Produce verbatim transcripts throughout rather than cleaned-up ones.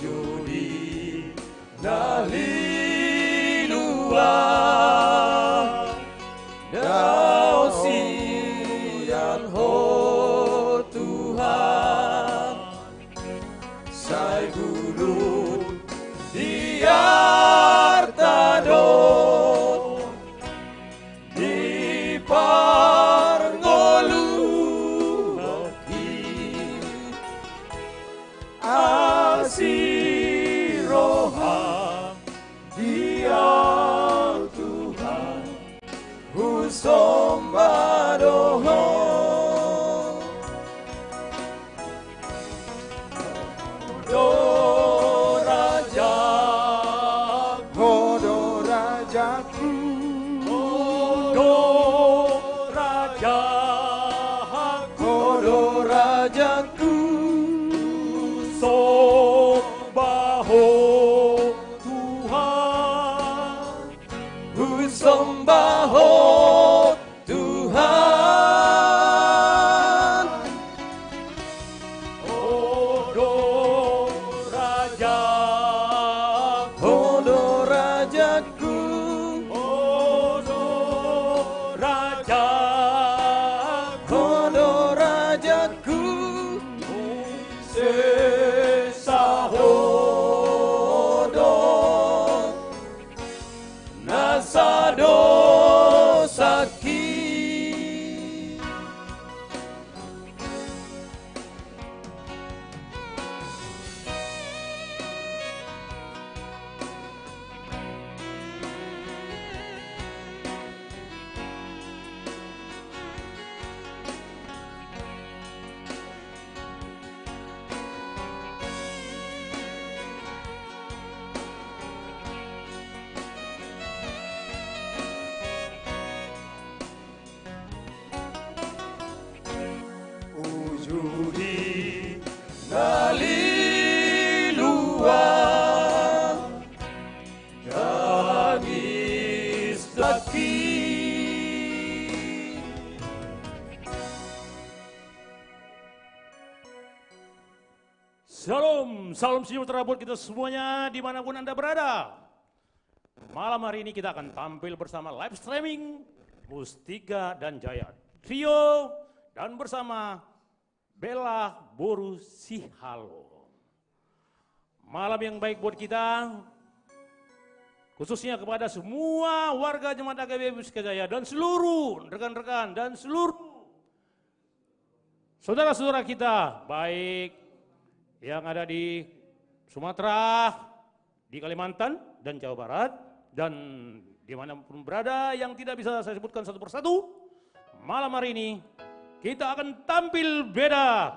Judi na liluang, dao sian Ho Tuhan, sai gulut di arta do di parngoluan i. Asi roham di au Tuhan, husomba do Ho. Ho do raja, Ho do rajaku, Ho do raja, Ho do rajaku, somba Ho Tuhan, husomba Ho Tuhan. Ho do raja, Ho do rajaku, Ho do raja, Ho do rajaku, sesa Ho do na sadosangki. Ujudi na liluang, tangis laki. Shalom, salam sejahtera buat kita semuanya dimanapun Anda berada. Malam hari ini kita akan tampil bersama live streaming Mustika dan Jaya Trio dan bersama Bella Boru Sihalo. Malam yang baik buat kita, khususnya kepada semua warga jemaat A K B P Mustika Jaya dan seluruh rekan-rekan dan seluruh saudara-saudara kita, baik yang ada di Sumatera, di Kalimantan, dan Jawa Barat, dan dimanapun berada yang tidak bisa saya sebutkan satu persatu, malam hari ini kita akan tampil beda.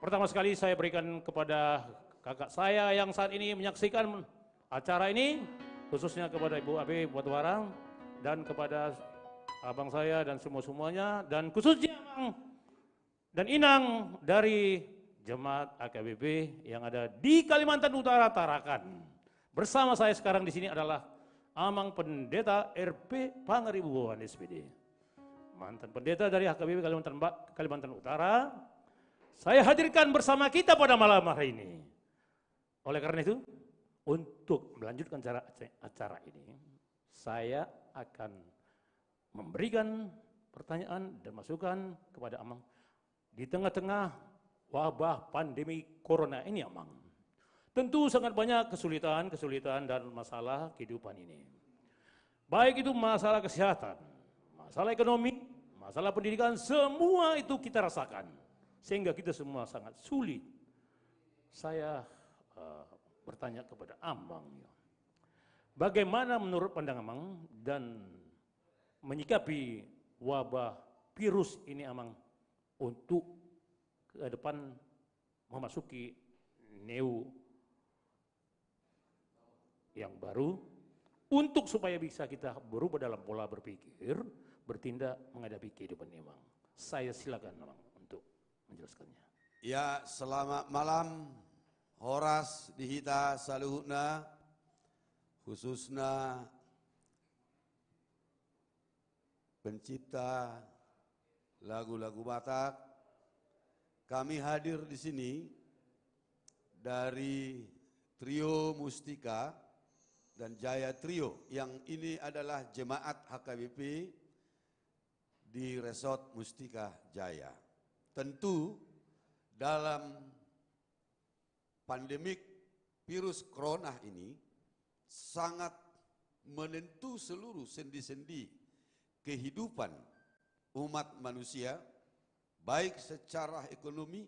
Pertama sekali saya berikan kepada kakak saya yang saat ini menyaksikan acara ini, khususnya kepada Ibu Abe Batuara dan kepada abang saya dan semua-semuanya, dan khususnya Abang dan Inang dari jemaat A K B P yang ada di Kalimantan Utara, Tarakan. Bersama saya sekarang di sini adalah Amang Pendeta R P Pangaribuan, S P D, mantan pendeta dari A K B P Kalimantan Ba-, Kalimantan Utara. Saya hadirkan bersama kita pada malam hari ini. Oleh karena itu, untuk melanjutkan cara, acara ini, saya akan memberikan pertanyaan dan masukan kepada Amang di tengah-tengah wabah pandemi corona ini, Amang. Tentu sangat banyak kesulitan-kesulitan dan masalah kehidupan ini. Baik itu masalah kesehatan, masalah ekonomi, masalah pendidikan, semua itu kita rasakan. Sehingga kita semua sangat sulit. Saya, eh, bertanya kepada Amang, ya. Bagaimana menurut pandang Amang dan menyikapi wabah virus ini, Amang, untuk ke depan memasuki new yang baru, untuk supaya bisa kita berubah dalam pola berpikir, bertindak menghadapi kehidupan ini, Amang? Saya silakan, Amang, untuk menjelaskannya. Ya, selamat malam, horas di hita saluhutna, khususna pencipta lagu-lagu Batak. Kami hadir di sini dari Trio Mustika dan Jaya Trio, yang ini adalah jemaat H K B P di Resort Mustika Jaya. Tentu, dalam pandemik virus corona ini sangat menentu seluruh sendi-sendi kehidupan umat manusia, baik secara ekonomi,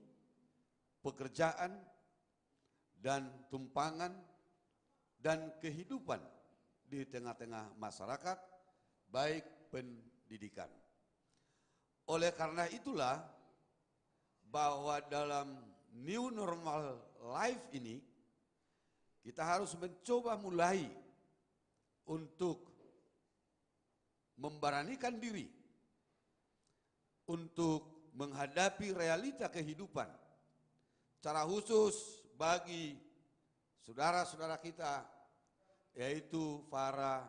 pekerjaan, dan tumpangan, dan kehidupan di tengah-tengah masyarakat, baik pendidikan. Oleh karena itulah, bahwa dalam new normal life ini, kita harus mencoba mulai untuk memberanikan diri untuk menghadapi realita kehidupan. Secara khusus bagi saudara-saudara kita, yaitu para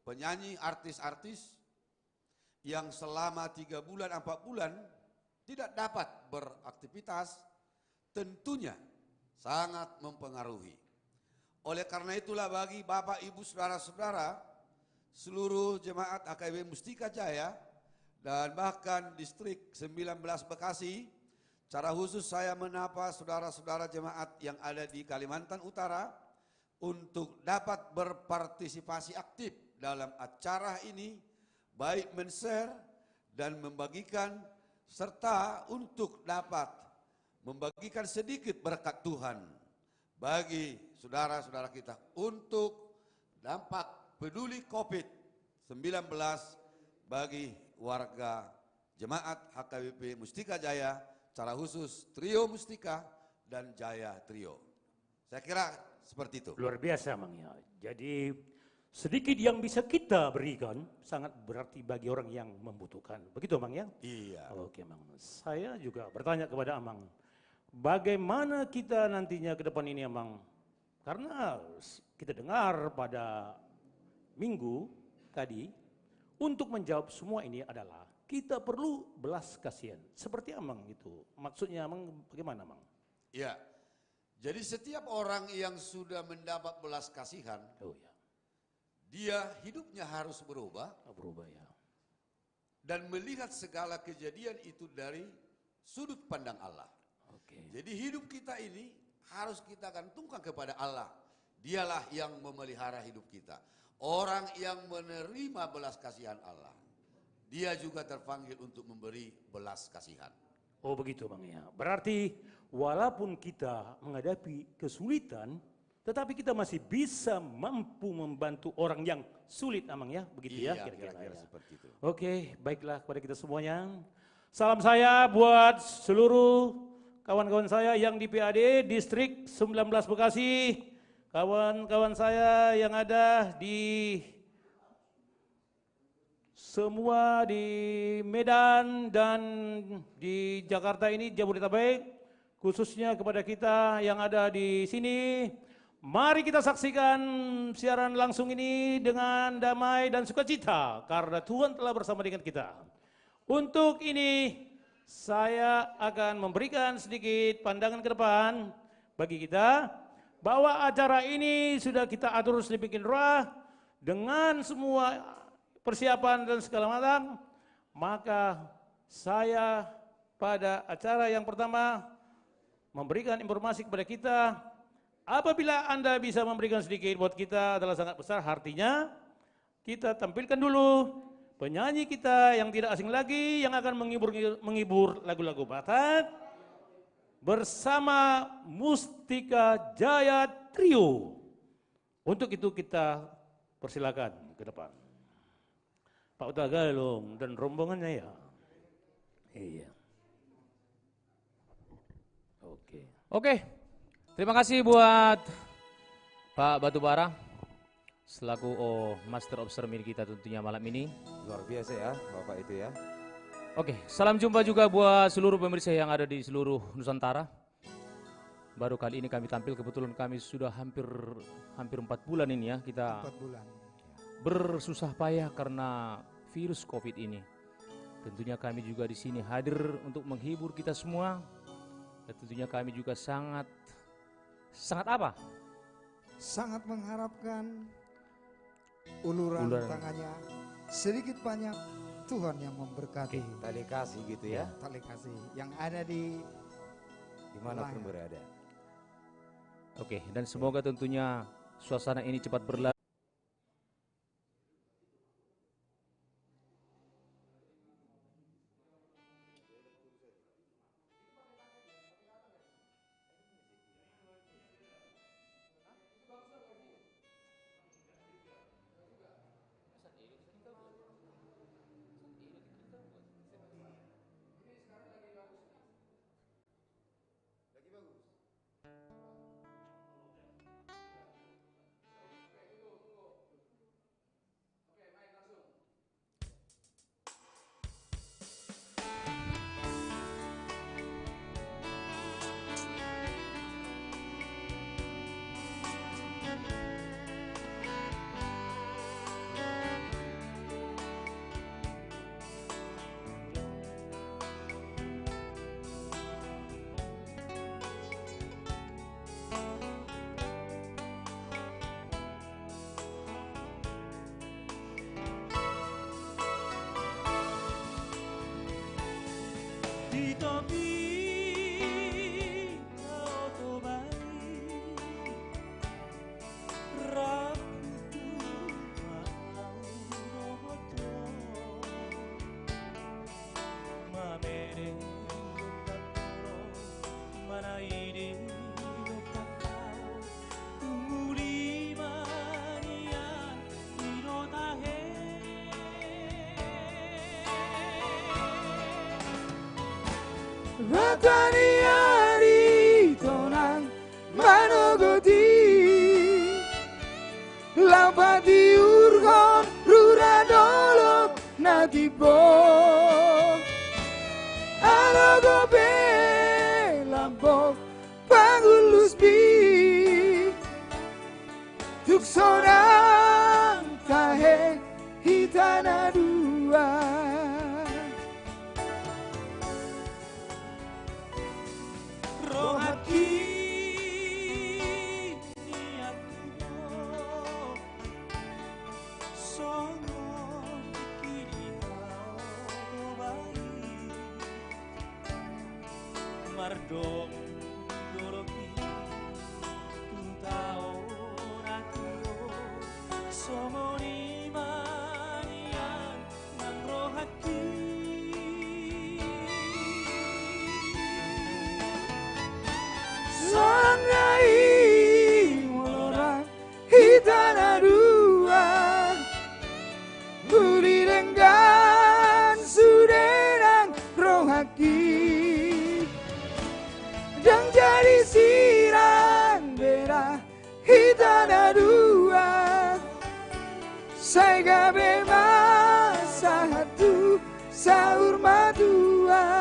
penyanyi, artis-artis yang selama tiga bulan, empat bulan tidak dapat beraktivitas, tentunya sangat mempengaruhi. Oleh karena itulah, bagi Bapak, Ibu, saudara-saudara, seluruh jemaat H K B P Mustika Jaya, dan bahkan Distrik sembilan belas Bekasi, secara khusus saya menapa saudara-saudara jemaat yang ada di Kalimantan Utara, untuk dapat berpartisipasi aktif dalam acara ini, baik men-share dan membagikan, serta untuk dapat membagikan sedikit berkat Tuhan bagi saudara-saudara kita untuk dampak peduli covid sembilan belas bagi warga jemaat H K B P Mustika Jaya, secara khusus Trio Mustika dan Jaya Trio. Saya kira seperti itu. Luar biasa, Amang, ya. Jadi, sedikit yang bisa kita berikan sangat berarti bagi orang yang membutuhkan. Begitu, Amang, ya? Iya. Oke, Amang. Saya juga bertanya kepada Amang, bagaimana kita nantinya ke depan ini, Amang? Karena s-, kita dengar pada minggu tadi, untuk menjawab semua ini adalah kita perlu belas kasihan. Seperti Amang itu. Maksudnya, Amang, bagaimana, Amang? Ya, jadi setiap orang yang sudah mendapat belas kasihan, Oh, ya. dia hidupnya harus berubah Oh, berubah, ya. dan melihat segala kejadian itu dari sudut pandang Allah. Oke. Jadi, hidup kita ini harus kita gantungkan kepada Allah. Dialah yang memelihara hidup kita. Orang yang menerima belas kasihan Allah, dia juga terpanggil untuk memberi belas kasihan. Oh, begitu, Bang, ya. Berarti, walaupun kita menghadapi kesulitan, tetapi kita masih bisa mampu membantu orang yang sulit, Amang, ya. Begitu, ya, Iya, kira-kira, kira-kira ya. seperti itu. Oke, baiklah, kepada kita semuanya. Salam saya buat seluruh kawan-kawan saya yang di P A D Distrik sembilan belas Bekasi, kawan-kawan saya yang ada di semua di Medan dan di Jakarta ini, Jabodetabek, khususnya kepada kita yang ada di sini. Mari kita saksikan siaran langsung ini dengan damai dan sukacita, karena Tuhan telah bersama dengan kita. Untuk ini, saya akan memberikan sedikit pandangan ke depan bagi kita, bahwa acara ini sudah kita atur sedemikian rupa dengan semua persiapan dan segala macam, maka saya pada acara yang pertama memberikan informasi kepada kita, apabila Anda bisa memberikan sedikit buat kita adalah sangat besar, artinya kita tampilkan dulu penyanyi kita yang tidak asing lagi yang akan menghibur, menghibur lagu-lagu Batak bersama Mustika Jaya Trio. Untuk itu kita persilakan ke depan. Pak Utagalung dan rombongannya, ya. Iya. Oke. Oke. Terima kasih buat Pak Batubara selaku, oh, Master of Ceremony kita tentunya malam ini. Luar biasa ya, Bapak itu ya. Oke, salam jumpa juga buat seluruh pemirsa yang ada di seluruh Nusantara. Baru kali ini kami tampil, kebetulan kami sudah hampir, hampir empat bulan ini ya, kita Empat bulan. bersusah payah karena virus covid ini. Tentunya kami juga di sini hadir untuk menghibur kita semua. Dan tentunya kami juga sangat Sangat apa? Sangat mengharapkan uluran tangannya, sedikit banyak Tuhan yang memberkati. Oke, tali kasih gitu ya. Ya, tali kasih yang ada di mana pun berada. Oke, dan semoga tentunya suasana ini cepat berlalu. Di topi na oto bai rap tu ma au dohot ho. Mamede do pangkoro, manaidi do pangkau, tumuli ma nian i do tahe. Hata ni ari tonang manogoti, laho patiurhon rura dolok na timbo. Alogo pe lambok pangulusmi, tung sonang tahe hita na dua. Rohangki nian tu ho songon tingki di na oto bai, mardongan dolok i tu tao na tio, songon i ma nian nang rohangki. Sonang i molo ra hita na dua, uli denggan sude nang rohangki. Ndang jadi sirang be ra hita na dua, sai gabe ma sahat tu saur matua.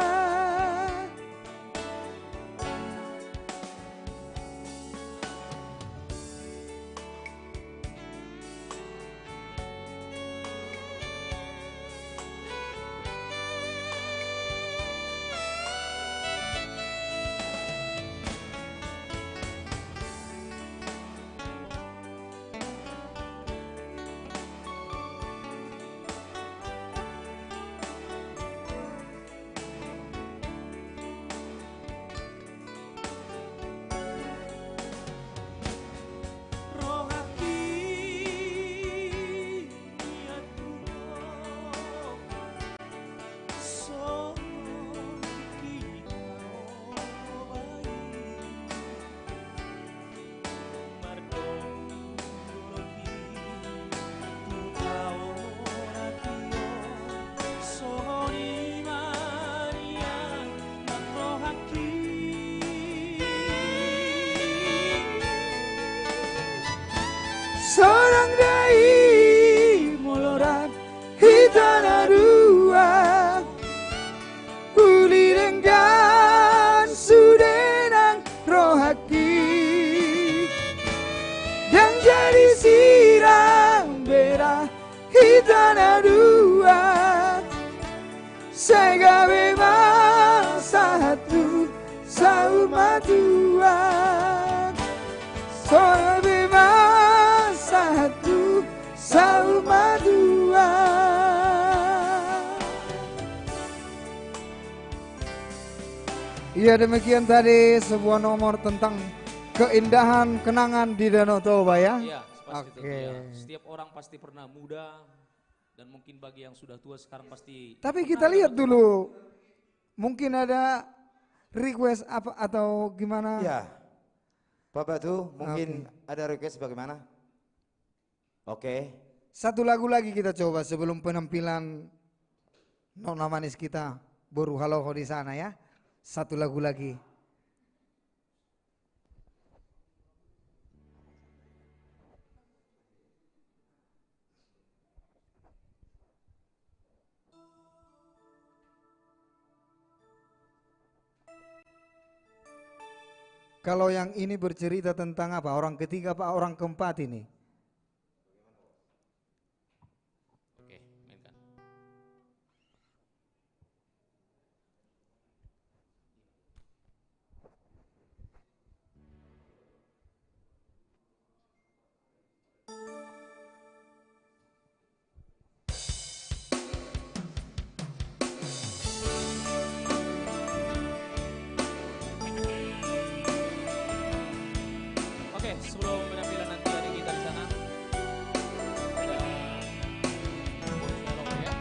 Sonang do i molo ra hita na dua, uli denggan sude nang rohangki. Ndang jadi sirang be ra hita na dua, sai gabe ma sahat tu saur matua. Ya, demikian tadi sebuah nomor tentang keindahan kenangan di Danau Toba, ya. Iya, pasti. Oke. Tentu, ya. Setiap orang pasti pernah muda, dan mungkin bagi yang sudah tua sekarang pasti. Tapi kita lihat dulu, mungkin ada request apa atau gimana? Ya, Pak Batu, mungkin ada request bagaimana? Oke. Satu lagu lagi kita coba sebelum penampilan nona manis kita, Boru Haloho di sana, ya. Satu lagu lagi. Kalau yang ini bercerita tentang apa? Orang ketiga apa orang keempat ini? Oke, mainkan. Oke, sebelum penampilan nanti ada kita di sana. Ada bonus rokok ya.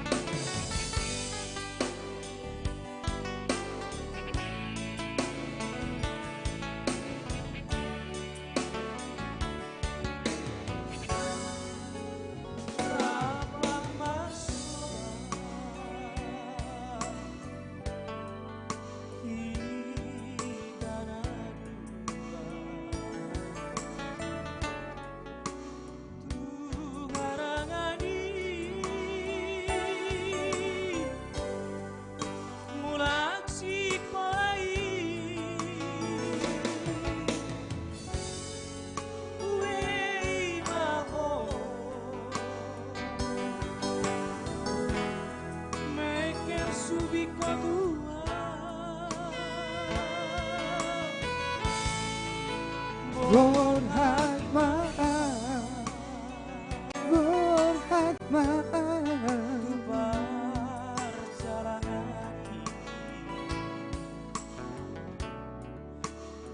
Tung arangani mulak sikola i, ue i ma ho mengker subi ho tua. Borhat ma, borhat ma tu parjalanan i.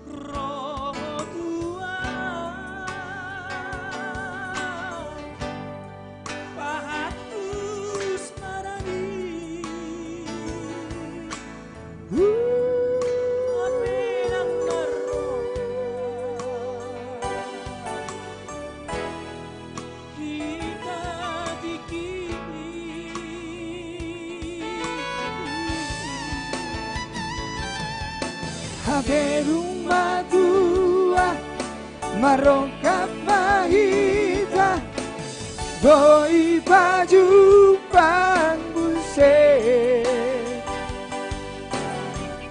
Ro ho tua, pahat tus marani. Hape ndang marroha hita tingki i. Hape dung matua, marrongkap ma hita, boi pajumpang muse.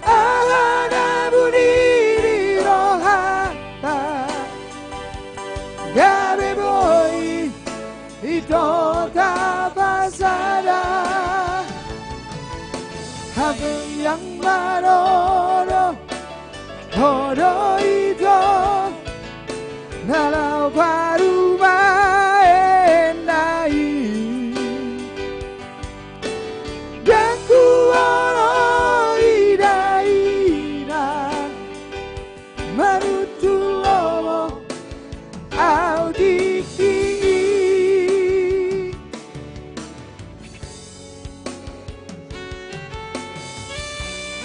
Aha na buni di rohanta, gabe boi ito tapasada. Hape ndang manodo, ho do ito na laho parumaenna i. Ndang huoloi dainang, maruntung lomo au tingki i.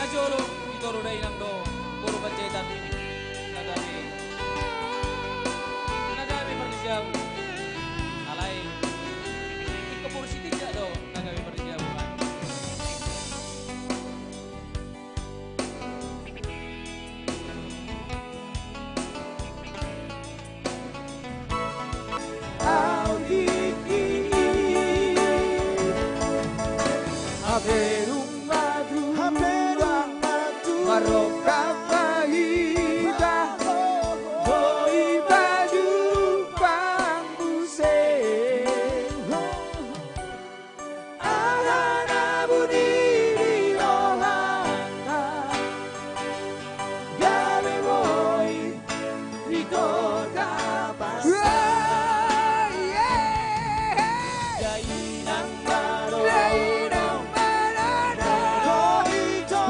Najolo, ito do dainang dohot boru Panjaitan na gabe, na gabe marjabu. Alai ingkon boru Sitinjak do na gabe marjabu. Au tingki i, hape dung matua, hape dung matua, marrongkap ma hita, boi pajumpang muse. Aha na buni di rohanta, gabe boi ito tapasada. Dainang manodo, dainang manodo, ito.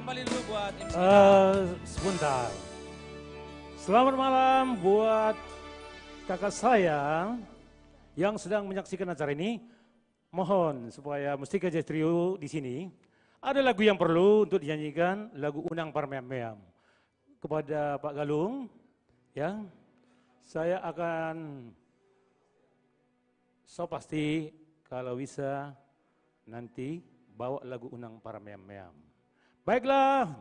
Kembali dulu buat M C kita. Eh, sebentar. Selamat malam buat kakak saya yang sedang menyaksikan acara ini. Mohon supaya Mustika Jazz Trio di sini ada lagu yang perlu untuk dinyanyikan, lagu Unang Parmeam-meam. Kepada Pak Galung, ya, saya akan so pasti kalau bisa nanti bawa lagu Unang Parmeam-meam. Baiklah,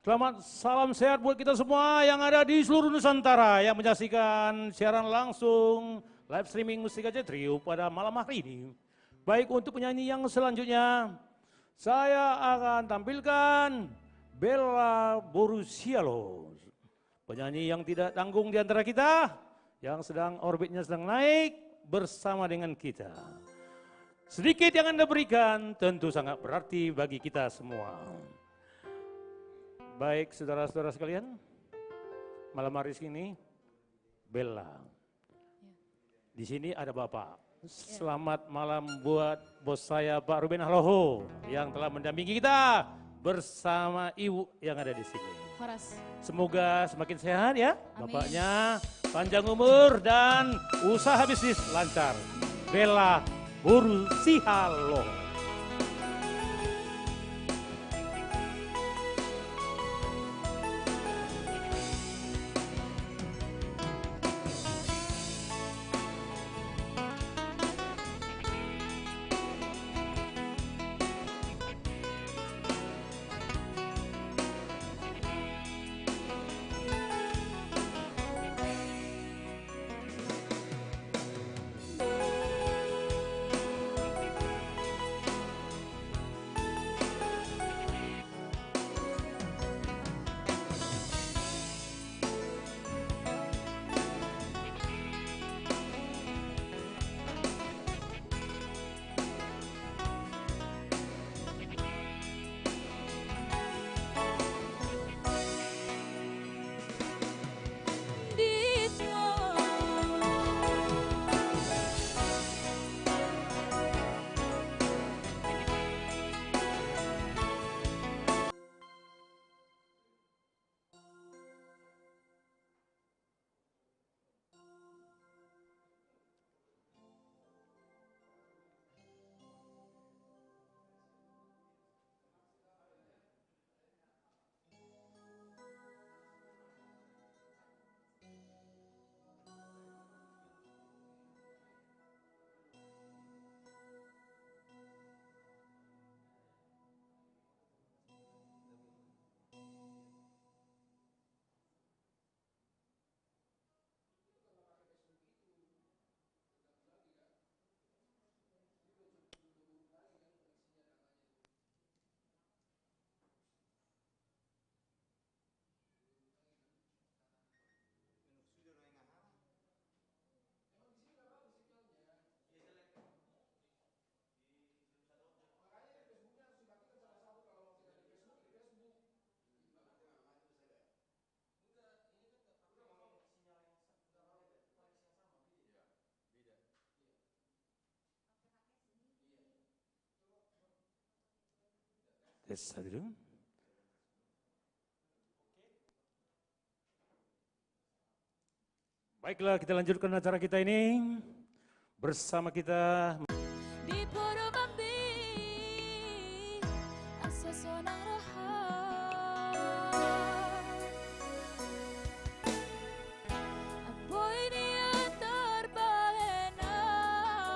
selamat, salam sehat buat kita semua yang ada di seluruh Nusantara yang menyaksikan siaran langsung live streaming Mustika Jazz Trio pada malam hari ini. Baik, untuk penyanyi yang selanjutnya, saya akan tampilkan Bella Borusialo. Penyanyi yang tidak tanggung di antara kita, yang sedang orbitnya sedang naik bersama dengan kita. Sedikit yang Anda berikan tentu sangat berarti bagi kita semua. Baik, saudara-saudara sekalian, malam hari ini Bella. Ya. Di sini ada Bapak. Ya. Selamat malam buat bos saya, Pak Ruben Haloho, yang telah mendampingi kita bersama Ibu yang ada di sini. Horas. Semoga semakin sehat ya, amin, Bapaknya, panjang umur dan usaha bisnis lancar. Bella Borusialo. Tes satu dulu. Baiklah, kita lanjutkan acara kita ini bersama kita. Di Purwambi, asa sonang roha. Boi nian tarbahen au.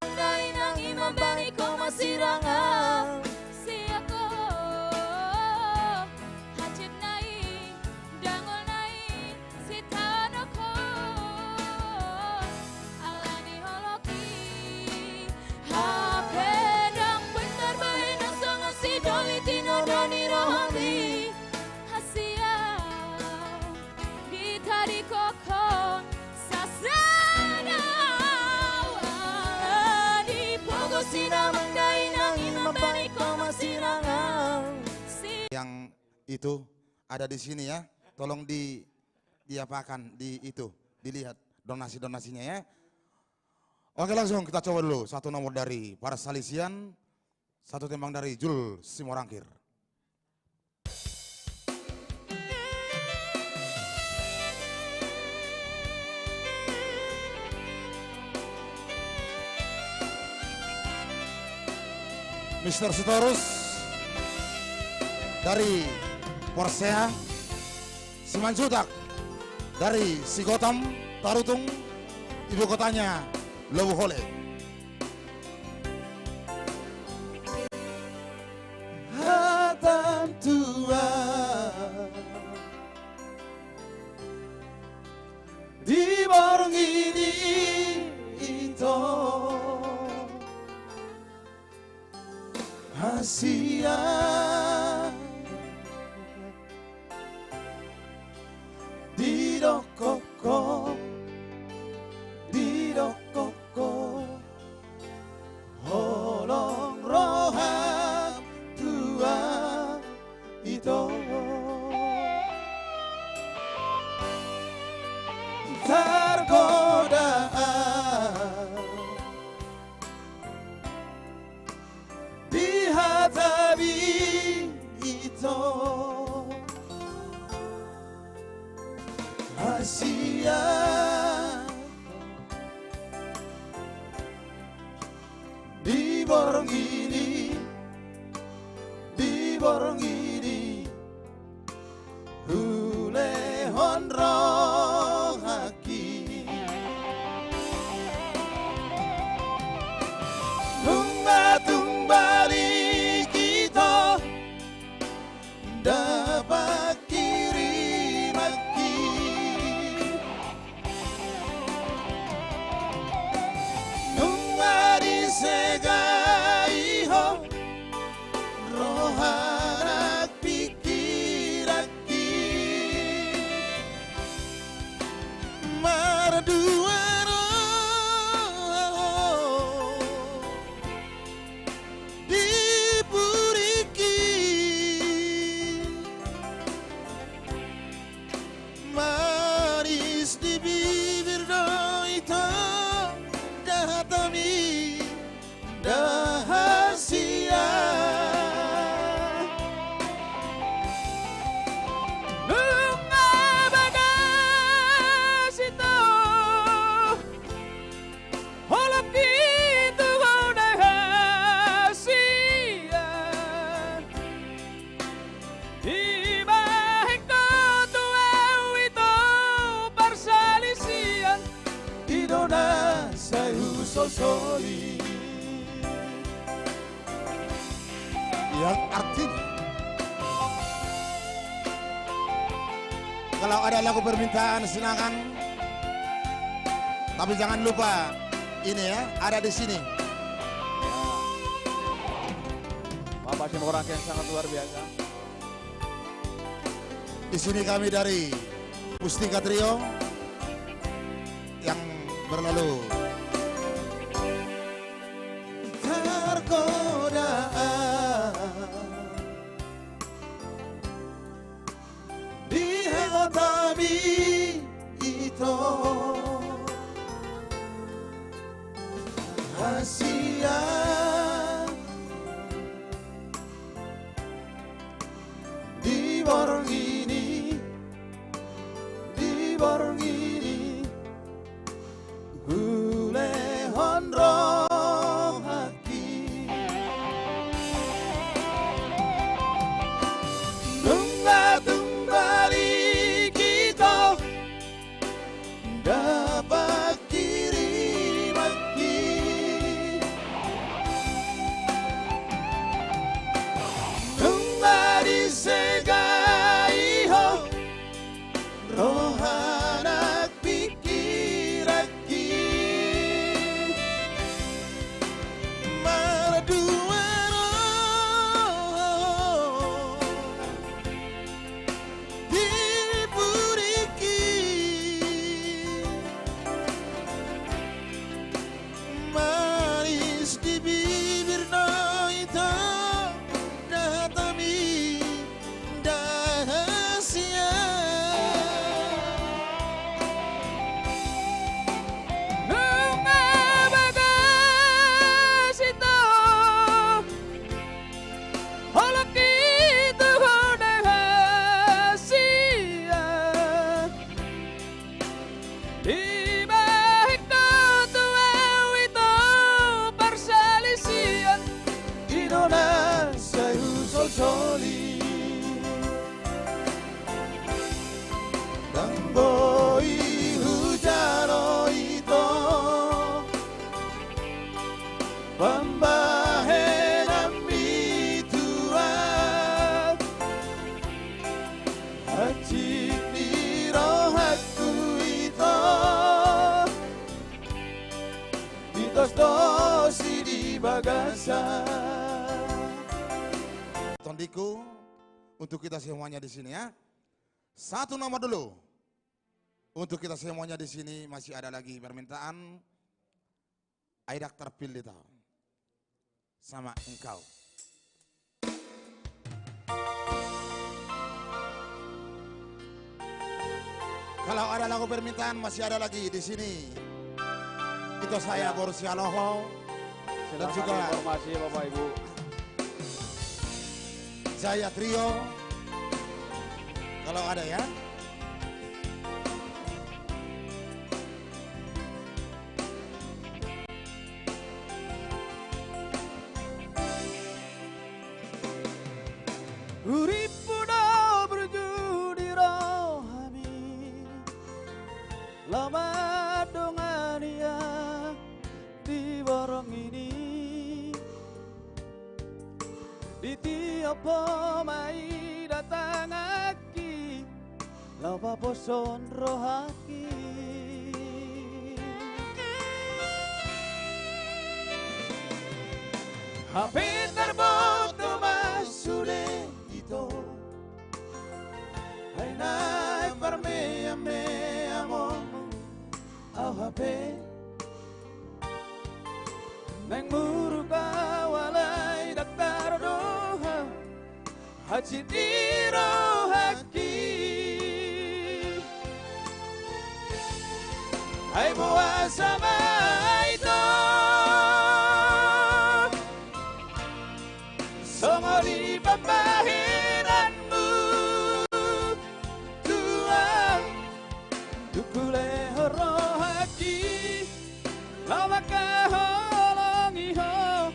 Dainang i mambahen ho ma sirang au. Sian ho, hansit nai, dangol nai, sitaonon ho. Alani holong i, hape ndang boi tarbahen au songon sidoli tinodo ni rohami. Hasian ditadingkon sasada au ala di pogos i na mangdainang i mambahen ho ma sirang au. Si- Yang itu ada di sini ya, tolong di, diapakan, di itu, dilihat donasi-donasinya ya. Oke, langsung kita coba dulu satu nomor dari Parsalisian. Satu tembang dari Jul Simorangkir. Mister Sitorus dari Porsea, Simanjuntak dari Sigotom, Tarutung, ibu kotanya Lobuhole. Hata tua di borngin i, ito, hasian didokkon ho, didokkon ho, holong roham tua, ito. Targoda au di hatam i, ito, hasian di borngin i, di borngin i, hulehon rohangki. Nunga tung balik ito, dapot hirimanki. Nunga disega i ho, roha nang pingkiranki. Mardua roha ho di puringki. Manis di bibir do, ito, da hatam i, da hasian. Nunga bagas, ito, holongki tu ho, da hasian. Dibahen ho tu au, ito, parsalisian, i do na sai husolsoli. Yang artinya, kalau ada lagu permintaan, silakan. Tapi jangan lupa ini ya, ada di sini. Ya. Bapak Simorangkir yang sangat luar biasa. Di sini kami dari Mustika Trio yang berlalu. Targoda au di hatam i, ito, hasian di borngin i, di borngin i, hulehon rohangki. Bahenanmi Tuhan, hansit ni rohangku ito, ditosdosi di bagasan. Tondingku, untuk kita semuanya di sini ya. Satu nomor dulu. Untuk kita semuanya di sini masih ada lagi permintaan. Ai ndang tarpillit au sama engkau. Kalau ada lagu permintaan, masih ada lagi di sini. Itu saya, ya, Boru Sihaloho. Dan silakan juga informasi, Bapak Ibu. Jaya Trio. Kalau ada, ya. Urippu do burju di rohami, laho mandongani au di borngin i. Di tiop homa i da tanganki, laho paposhon rohangki. Hape tarboto ma sude ito, ai naeng parmeameaonmu au hape. Naeng muruk au alai ndang tardohot, hansit ni rohangki. Ai boasa ma ito songon i pambahenanmu, Tuhan? Tung pulehon rohangki laho mangkaholongi ho,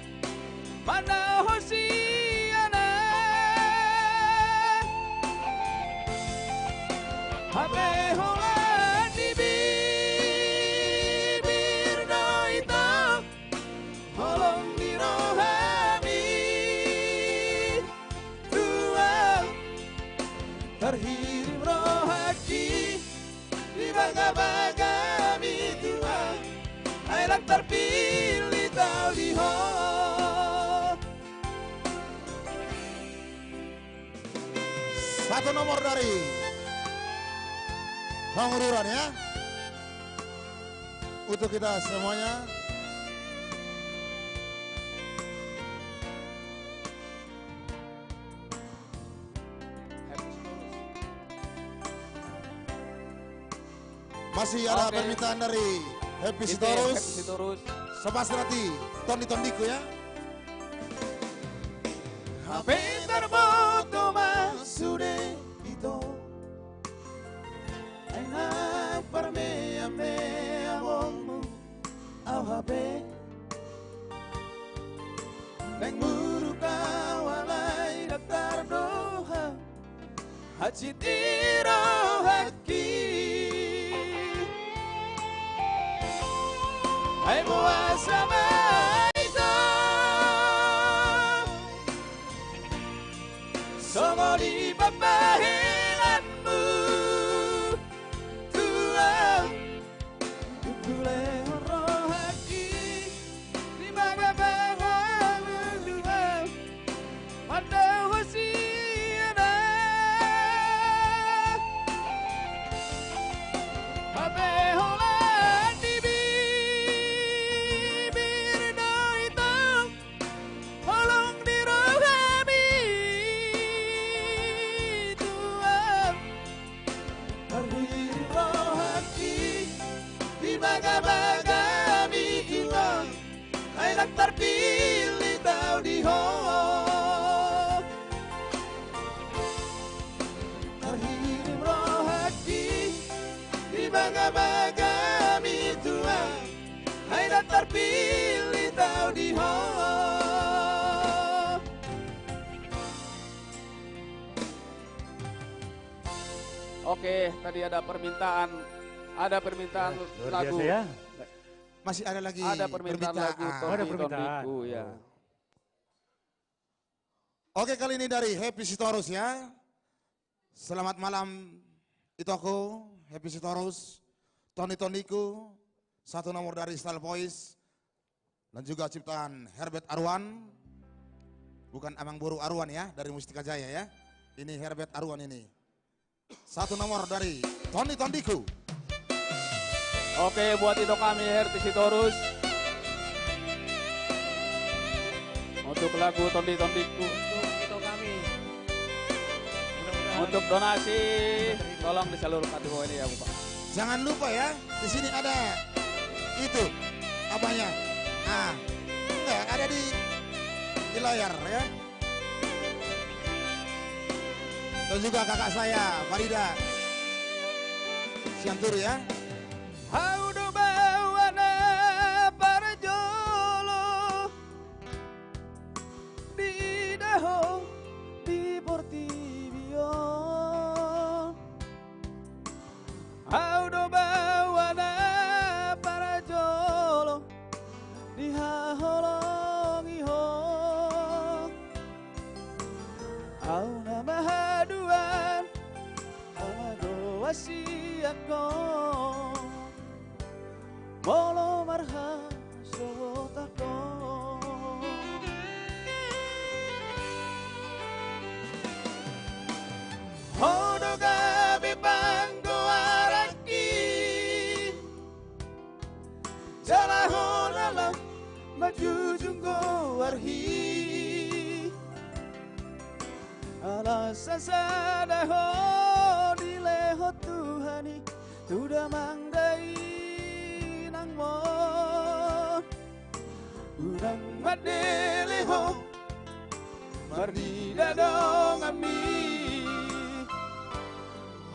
mandahosi anak. Hape holan di bibir do ito holong ni rohami, Tuhan. Tarhirim rohangki di bagabaga mi, Tuhan, ai ndang tarpillit au di Ho. Satu nomor dari Pangururan, ya. Untuk kita semuanya. Masih ada, oke, permintaan dari Happy Sitorus. Happy Sitorus. Sobat serati, tondi-tondiku, ya. Hape tarboto ma sude ito, ai naeng parmeameaonmu au hape. Naeng muruk au alai ndang tardohot, hansit ni rohangki. Ai boasa ma ito songon i pambahenanmu, Tuhan? Tung pulehon rohangki di bagabaga mi, Tuhan, mandahosi anak. Hape holan di bibir do ito holong ni rohami, Tuhan. Tarhirim rohangki di bagabaga mi, Tuhan, ai ndang tarpillit au di Ho. Tarhirim rohangki di bagabaga mi, Tuhan, ai ndang tarpillit au di Ho. Oke, tadi ada permintaan, ada permintaan, ya, luar biasa, lagu, ya. Masih ada lagi permintaan lagu Tondi Tondiku, ya. Oke, kali ini dari Happy Sitorus, ya. Selamat malam, itoku, Happy Sitorus, Tondi Tondiku, satu nomor dari Style Voice, dan juga ciptaan Herbert Arwan. Bukan Amang Boru Arwan, ya, dari Mustika Jaya, ya. Ini Herbert Arwan ini. Satu nomor dari Tondi Tondiku. Oke, buat ito kami, Herti Sitorus. Untuk lagu Tondi Tondiku. Untuk ito kami. Untuk donasi, tolong disalurkan di bawah ini ya, Bapak. Jangan lupa ya, di sini ada itu, apanya? Ah, enggak, ada di, di layar ya. Dan juga kakak saya, Farida Sianturi ya. Ahu do baoa na parjolo diida ho di portibi on. Ahu do baoa na parjolo dihaholongi ho. Ahu nama haduan, nama doa sian ho. Molo marhasohotan ho. Ho do gabe panggoaranki, jala ho na lam manjujung goarhi. Ala sasada ho dilehon Tuhan i tu damang dainangmon. Unang mandele ho marnida donganmi,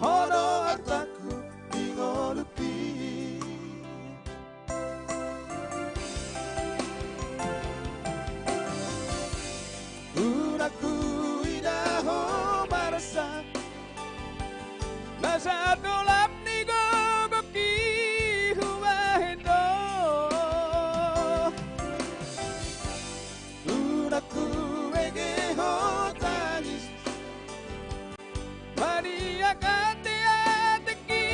ho do artangku di ngolungki. Unang huida ho marsak, na satolap ni gogongki hubahen do. Unang hubege ho tangis, maniak ateatengki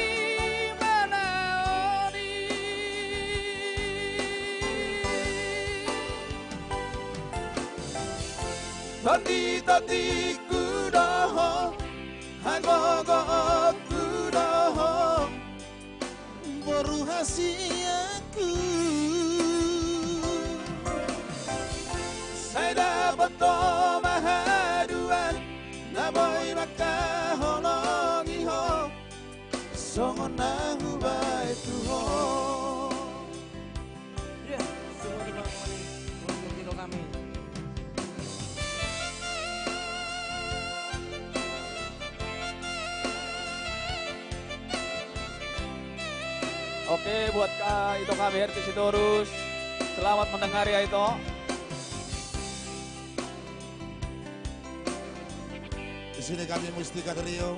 manaon i. Tondi tondingku do ho, hagogoonku do ho, boru hasianku. Sai dapot ho ma haduan na boi mangkaholongi ho, songon na hubahen tu ho. Iya, semua terima kasih untuk ito kami. Oke, buat ka, ito kami, Herti Sitorus. Selamat mendengar ya, ito. Di sini kami Mustika Trio.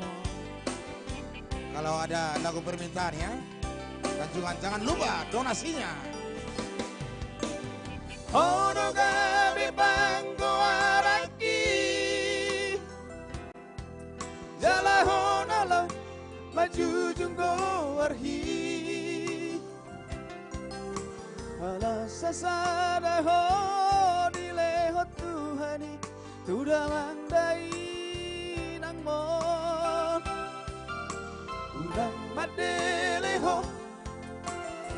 Kalau ada lagu permintaan ya. Dan juga jangan lupa donasinya. Ho do gabe panggoaranki, jala ho na lam manjujung goarhi. Ala sasada ho dilehon Tuhan i tu damang dainangmon. Unang mandele ho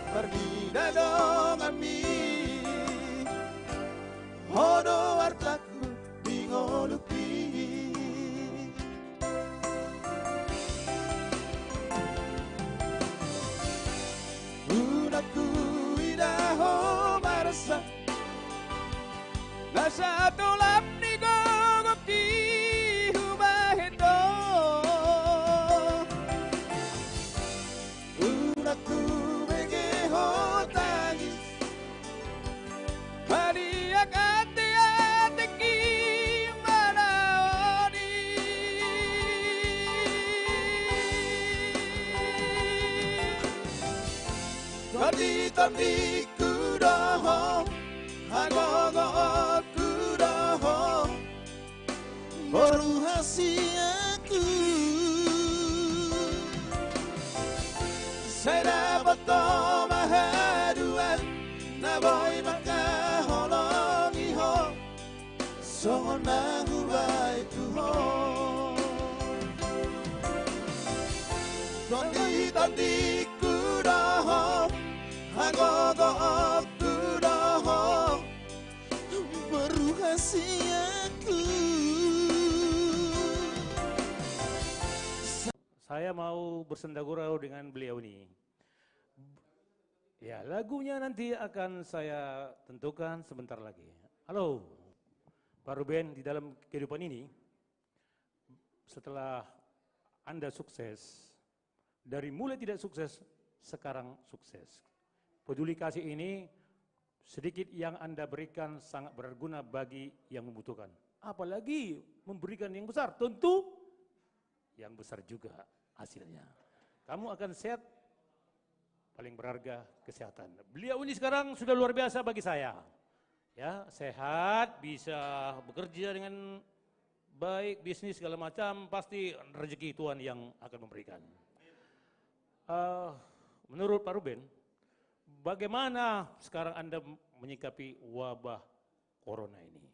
marnida donganmi, ho do artangku di ngolungki. Unang huida ho marsak, na satolap ni gogongki hubahen do. Unang hubege ho tangis, maniak ateatengki manaon i. Tondi Tondingku do ho, hagogoonku do ho, boru hasianku. Sai dapot ho ma haduan na boi mangkaholongi ho, songon na hubaen tu ho. Tondi-, tondingku do ho, hagogoonku do ho, boru hasianku. Saya mau bersenda gurau dengan beliau ini. Ya, lagunya nanti akan saya tentukan sebentar lagi. Halo, Pak Ruben, di dalam kehidupan ini, setelah Anda sukses, dari mulai tidak sukses, sekarang sukses. Peduli Kasih ini, sedikit yang Anda berikan sangat berguna bagi yang membutuhkan. Apalagi memberikan yang besar, tentu yang besar juga hasilnya. Kamu akan sehat, paling berharga kesehatan. Beliau ini sekarang sudah luar biasa bagi saya. Ya, sehat, bisa bekerja dengan baik, bisnis segala macam, pasti rezeki Tuhan yang akan memberikan. Eh, menurut Pak Ruben, bagaimana sekarang Anda menyikapi wabah corona ini?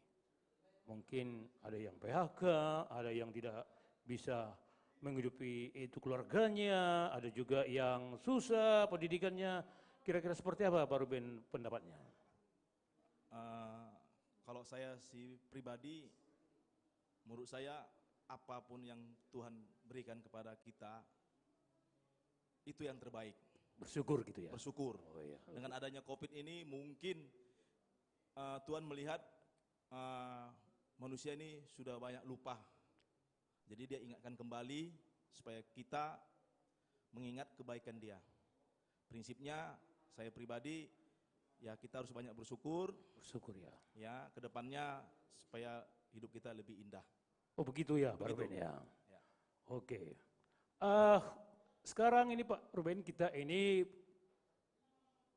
Mungkin ada yang P H K, ada yang tidak bisa menghidupi itu keluarganya, ada juga yang susah pendidikannya. Kira-kira seperti apa, Pak Ruben, pendapatnya? Eh, kalau saya si pribadi, menurut saya, apapun yang Tuhan berikan kepada kita, itu yang terbaik. Bersyukur gitu ya? Bersyukur. Oh, iya. Dengan adanya covid ini, mungkin, eh, Tuhan melihat, eh, manusia ini sudah banyak lupa. Jadi, dia ingatkan kembali supaya kita mengingat kebaikan Dia. Prinsipnya, saya pribadi, ya, kita harus banyak bersyukur. Bersyukur, ya. Ya, ke depannya supaya hidup kita lebih indah. Oh, begitu ya, Pak Ruben, ya. Ya. Oke. Eh, sekarang ini, Pak Ruben, kita ini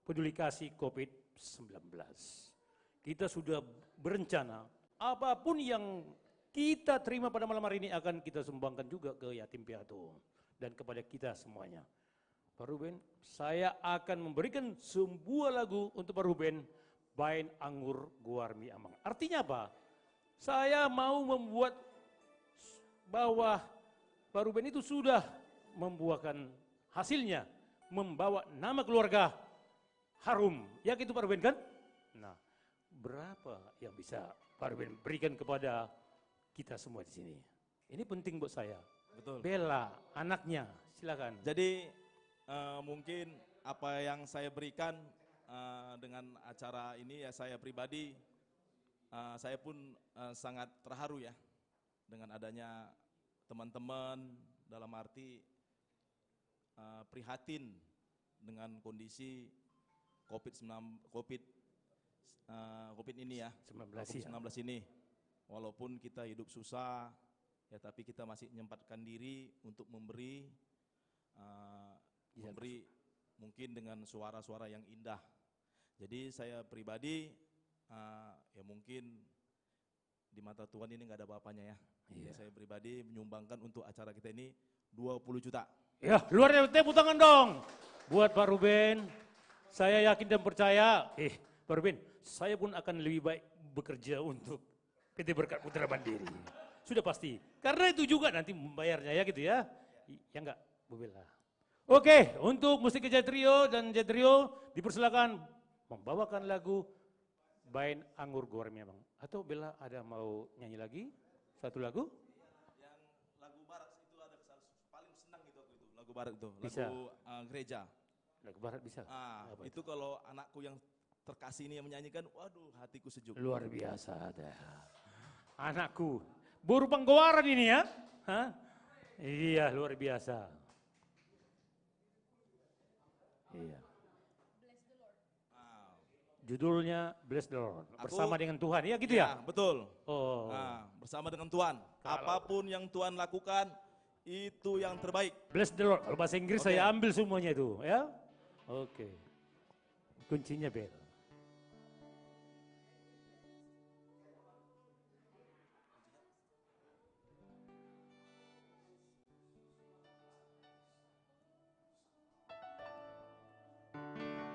Peduli Kasih covid sembilan belas. Kita sudah berencana, apapun yang kita terima pada malam hari ini akan kita sumbangkan juga ke yatim piatu dan kepada kita semuanya. Pak Ruben, saya akan memberikan sebuah lagu untuk Pak Ruben, Baen Anggur Goarmi Amang. Artinya apa? Saya mau membuat bahwa Pak Ruben itu sudah membuahkan hasilnya, membawa nama keluarga harum. Ya gitu, Pak Ruben, kan? Nah, berapa yang bisa Pak Ruben berikan kepada kita semua di sini? Ini penting buat saya. Betul. Bella, anaknya, silakan. Jadi, eh, mungkin apa yang saya berikan, eh, dengan acara ini, ya, saya pribadi, eh, saya pun, eh, sangat terharu, ya, dengan adanya teman-teman, dalam arti, eh, prihatin dengan kondisi covid sembilan, covid, eh, covid ini, ya. Sembilan belas, covid sembilan belas ini. Walaupun kita hidup susah, ya, tapi kita masih menyempatkan diri untuk memberi, eh, iya, memberi mungkin dengan suara-suara yang indah. Jadi, saya pribadi, eh, ya, mungkin di mata Tuhan ini nggak ada apa-apanya, ya. Iya. Ya, saya pribadi menyumbangkan untuk acara kita ini dua puluh juta. Ya, luar biasa, tepuk tangan dong buat Pak Ruben. Saya yakin dan percaya, eh, Pak Ruben, saya pun akan lebih baik bekerja untuk P T Berkat Putra Mandiri. Sudah pasti. Karena itu juga nanti membayarnya, ya gitu, ya. Ya enggak, Bu Bella? Oke, untuk musik Jaya Trio dan Jaya Trio dipersilakan membawakan lagu Baen Anggur Goarmi Amang. Atau Bella ada mau nyanyi lagi satu lagu? Yang lagu barat itu ada kesal-, paling senang itu aku itu, lagu barat itu, bisa. Lagu, eh, gereja. Lagu barat bisa? Ah, apa itu? Itu kalau anakku yang terkasih ini yang menyanyikan, waduh, hatiku sejuk. Luar biasa ada. Anakku. Boru Panggoaran ini ya? Hah? Iya, luar biasa. Iya. Ah. Judulnya Bless the Lord. Aku, bersama dengan Tuhan. Iya gitu ya? Ya, betul. Oh. Ah, bersama dengan Tuhan. Kalau apapun yang Tuhan lakukan, itu yang terbaik. Bless the Lord. Kalau bahasa Inggris, oke, saya ambil semuanya itu, ya. Oke. Kuncinya bel.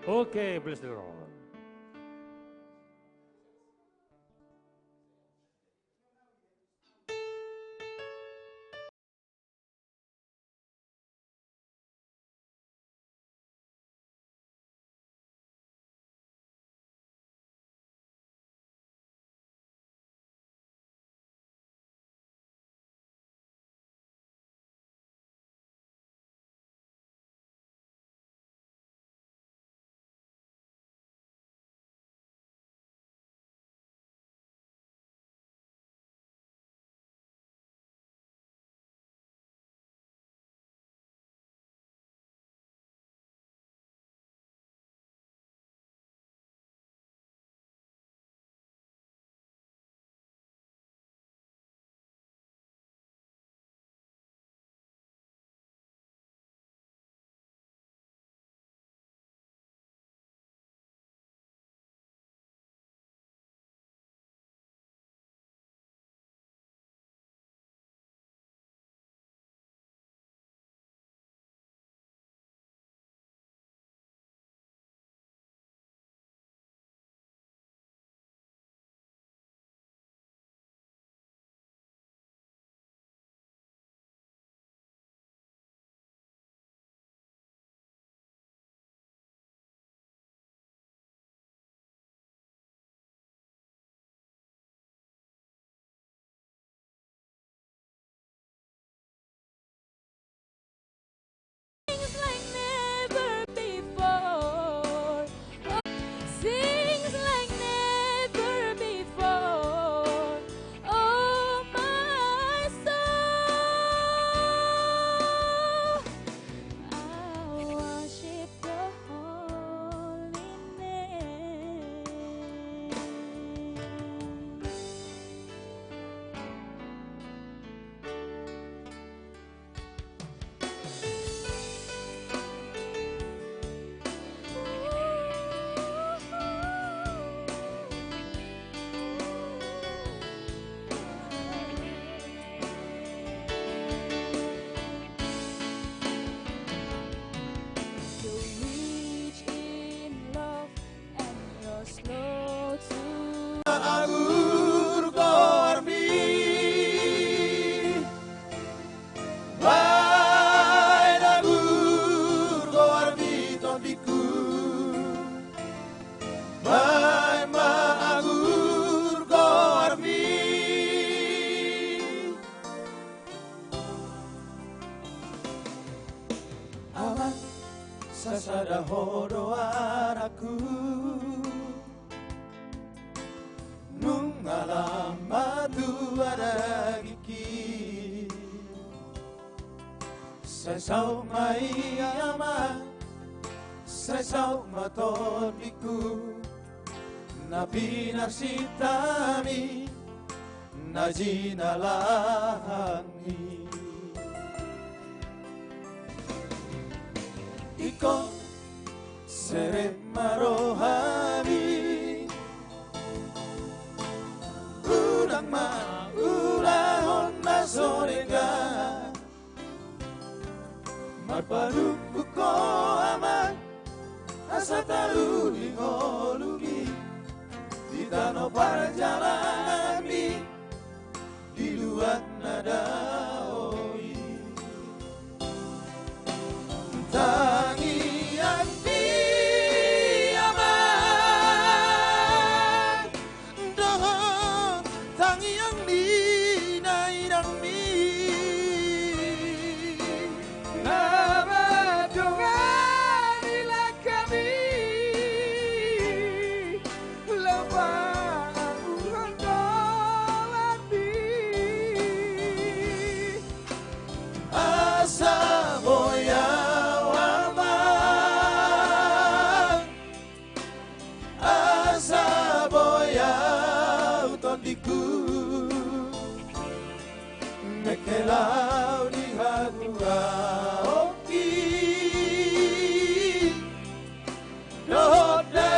Oke, please the Lord. Sings like never before. Sings like never before. Oh, my soul, I worship your holy name. You're rich in love and you're slow to anger, goarmi. Baen anger, goarmi, tondingku. Baen ma anger, goarmi. Amang, sasada Ho do anakku. Nunga lam ma tua dagingki. Sai saut ma i, Amang, sai saut ma, tondingku, na pinarsinta hami, na jinalahan i. Ingkon serep ma rohami. Unang ma ulahon na so denggan. Marpanungkun Ho, Amang, asa taruling ngolumi di tano parjalanganmi, di luat na dao i. Tangiangmi, Amang, dohot tangiang ni dainangmi. Na mandongani langkami, laho paangguhon doanmi. Asa boi ahu, Amang, asa boi ahu, tondingku, mengkelao di haguraonki. Dohot na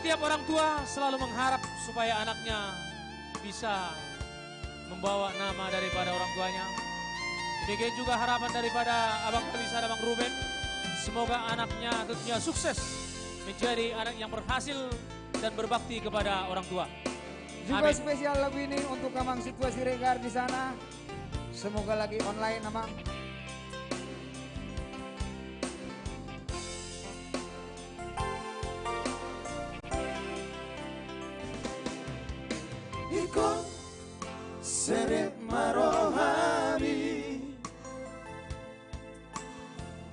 Setiap orang tua selalu mengharap supaya anaknya bisa membawa nama daripada orang tuanya. Demikian juga harapan daripada abang Faisal, abang Ruben. Semoga anaknya tentunya sukses, menjadi anak yang berhasil dan berbakti kepada orang tua. Juga spesial lagu ini untuk Amang Situa Siregar di sana. Semoga lagi online, Amang. Ingkon serep ma rohami,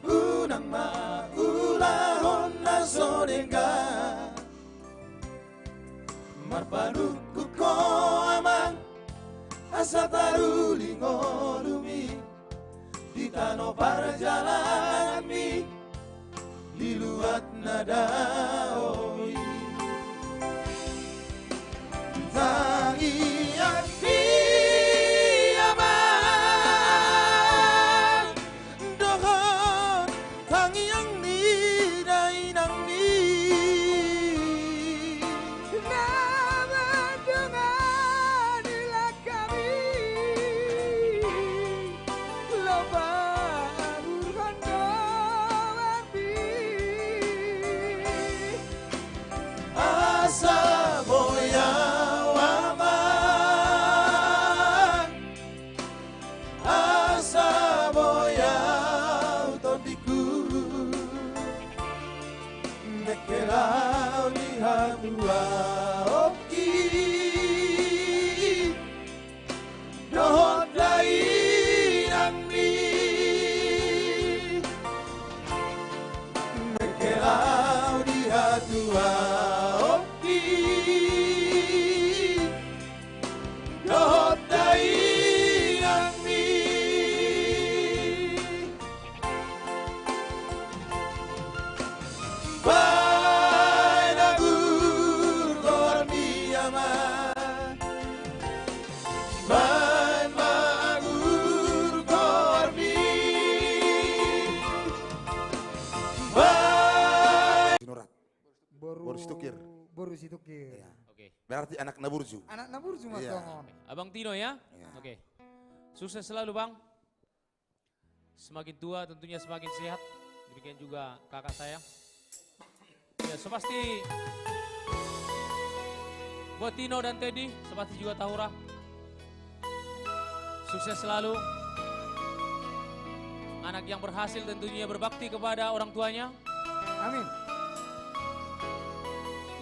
unang ma ulahon na so denggan. Marpanungkun ho, Amang, asa taruli ngolumi di tano parjalananmi di luat na dao i. Tangiangmi, Amang, dohot tangiang ni dainangmi, na mandongani langkami, laho paburhon donganmi, asa boi ahu, Amang, asa boi ahu tondingku, mengkelao di hatuaonki dohot dainangmi, mengkelao di hatuaonki dohot dainangmi. Baen agur goarmi, Amang. Baen ma agur goarmi. Baen. Sinurat. Boru, Boru Situngkir. Boru Situngkir. Iya. Oke. Berarti anak na burju. Anak na burju, Mas. Iya. Tongon. Abang Tino ya? Iya. Oke. Sukses selalu, Bang. Semakin tua tentunya semakin sehat. Demikian juga kakak saya. Ya, so pasti buat Tino dan Teddy, so pasti juga Tahura. Sukses selalu. Anak yang berhasil tentunya berbakti kepada orang tuanya. Amin.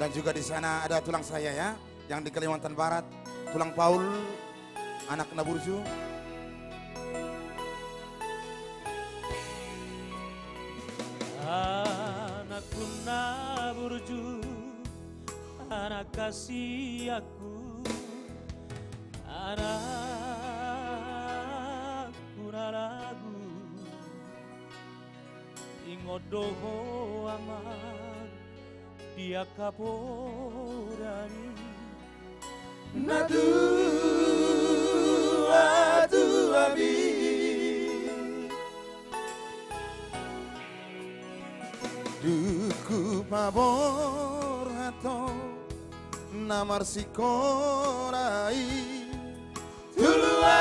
Dan juga di sana ada tulang saya ya, yang di Kalimantan Barat, tulang Paul, anak na burju. Anakku na burju, anak kasihanku, anakku na lagu. Ingot do ho, Amang, di angka poda ni natuatuami. Dung hupaborhat ho na marsikola i, tu luat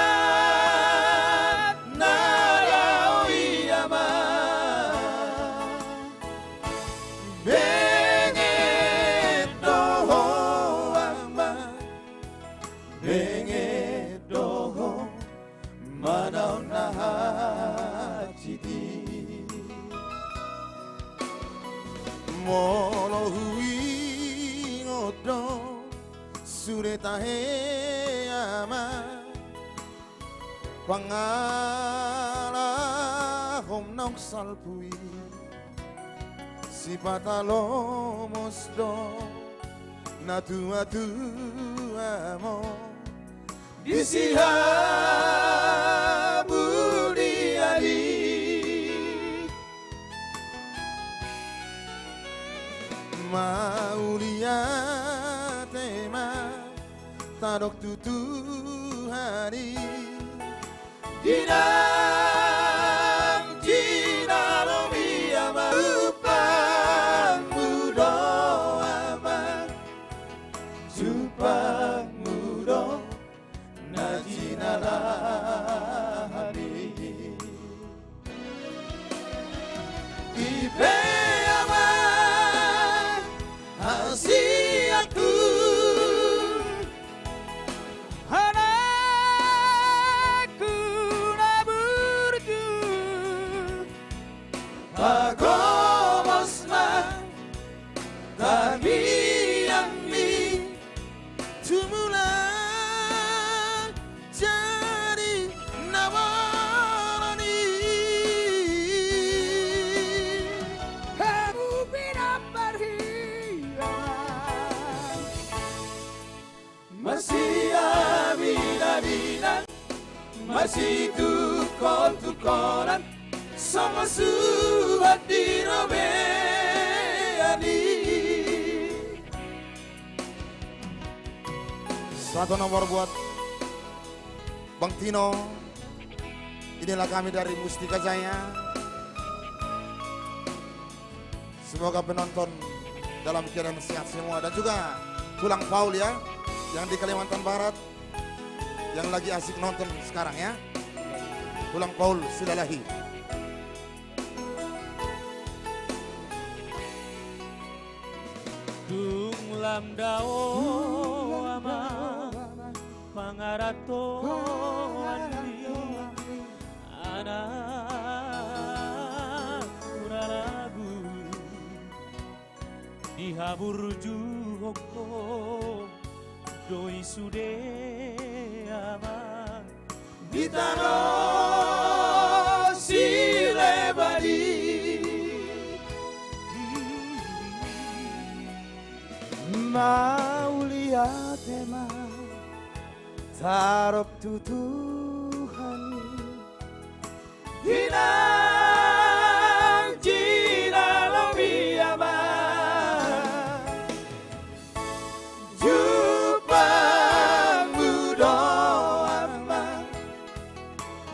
na dao i, Amang. Benget do ho, Amang, benget do ho, manaon na hansit i. Molo huingot do sude tahe, Amang, pangalahom naung salpu i, sipata lomos do natuatuam on di sihamulian i. Mauliate ma tadok tu Tuhan i. Di nang jinalo i, Amang, umpammu do, Amang, Ipe amang hasianku, anakku na burju, pagomosna tangiangmi, tumula jadi na molo ni. Hamu pinampar hian, masiaminaminan, masitungkoltungkolan, songon suhat di robean i. Satu nomor buat Bang Tino. Inilah kami dari Mustika Jaya. Semoga penonton dalam keadaan sehat semua. Dan juga Tulang Paul ya, yang di Kalimantan Barat, yang lagi asik nonton sekarang ya. Tulang Paul Silalahi. Dung lam dao amang pangarantoan ni anak huraragu, dihaburjuhon ho do i sude amang di tano Silebadi. Mauliate ma tarop tu Tuhan i, inang jinalomi amang. Jumpangmu do amang,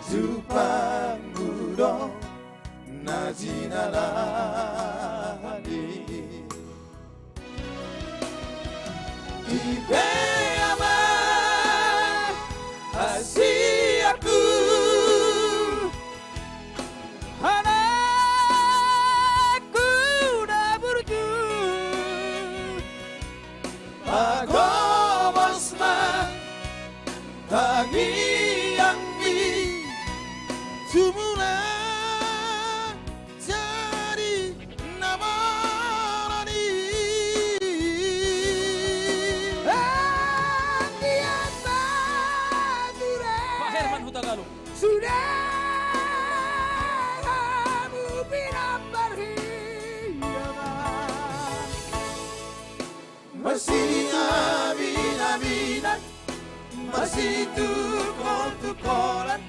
jumpangmu do na jinalahan i. Ipe amang hasianku, anakku na burju, pagomosna tangiangmi, tumula jadi na molo ni. Anggiat ma ture Pak Herman Hutagalung. Sude hamu pinampar hian, masiaminaminan, masitungkoltungkolan,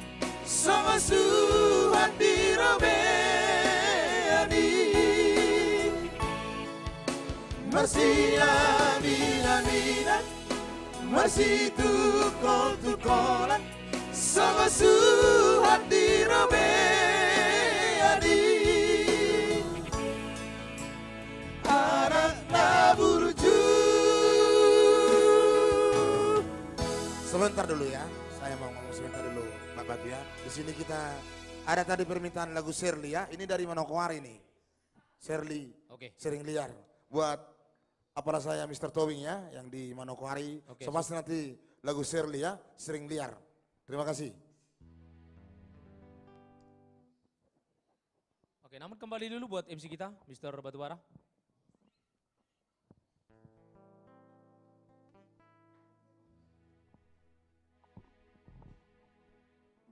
songon suhat di robean i. Masiaminaminan, masitungkoltungkolan, songon suhat di robean i. Anak na burju. Sebentar dulu ya, saya mau ngomong sebentar dulu, Pak Batu ya. Di sini kita ada tadi permintaan lagu Sherly ya. Ini dari Manokwari nih. Sherly, oke. Sering liar. Buat apalah saya Mister Tobing ya, yang di Manokwari. Oke, so pasti nanti lagu Sherly ya, Sering Liar. Terima kasih. Oke, namun kembali dulu buat M C kita, Mister Batubara.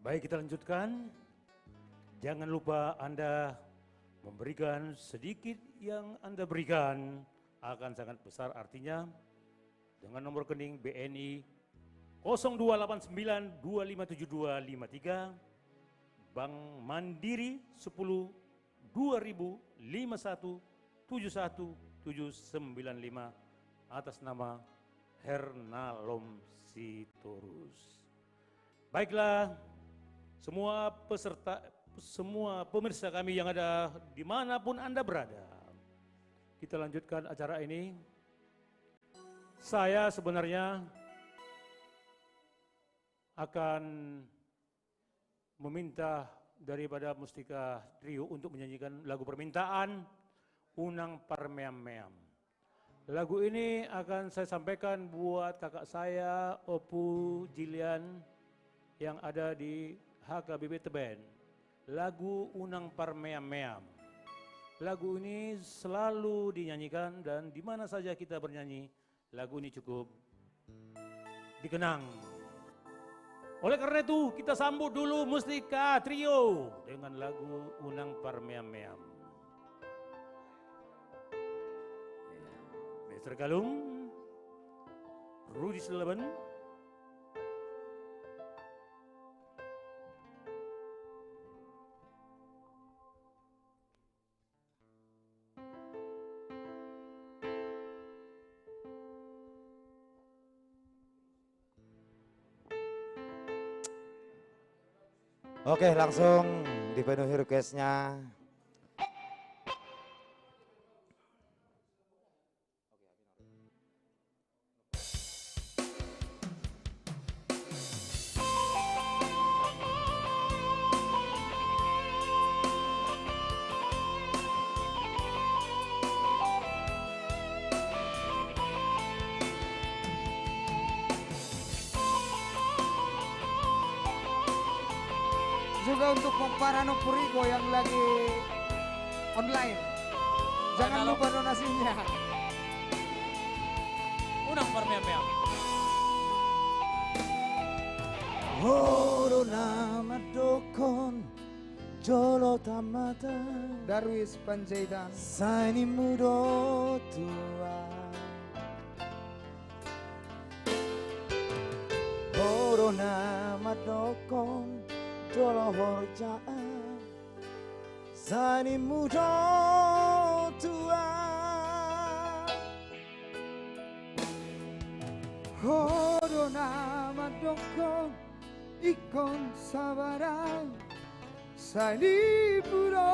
Baik, kita lanjutkan. Jangan lupa Anda memberikan sedikit yang Anda berikan akan sangat besar artinya. Dengan nomor rekening B N I kosong dua delapan sembilan dua lima tujuh dua lima tiga, Bank Mandiri sepuluh dua ribu lima satu tujuh satu tujuh sembilan lima, atas nama Hernalom Sitorus. Baiklah, semua peserta, semua pemirsa kami yang ada dimanapun Anda berada, kita lanjutkan acara ini. Saya sebenarnya akan meminta daripada Mustika Trio untuk menyanyikan lagu permintaan, Unang Parmeam-meam. Lagu ini akan saya sampaikan buat kakak saya, Ompu Jilian, yang ada di H K B P Teben. Lagu Unang Parmeam-meam. Lagu ini selalu dinyanyikan dan di mana saja kita bernyanyi, lagu ini cukup dikenang. Oleh karena itu, kita sambut dulu Mustika Trio dengan lagu Unang Parmeam-meam. Ya. Master Galung, Rudi Silaban. Oke, langsung dipenuhi requestnya. Juga untuk pomparan Ompu Rigo yang lagi online. Jangan lupa donasinya. Unang Parmeam-meam. Ho do na mandokkon jolo tammata. Darwis Panjaitan. Sai nimmu do tuan. Ho do na mandokkon jolo horjaan. Sai nimmu do tuan. Ho do na mandokkon ingkon sabar au. Sai nimmu do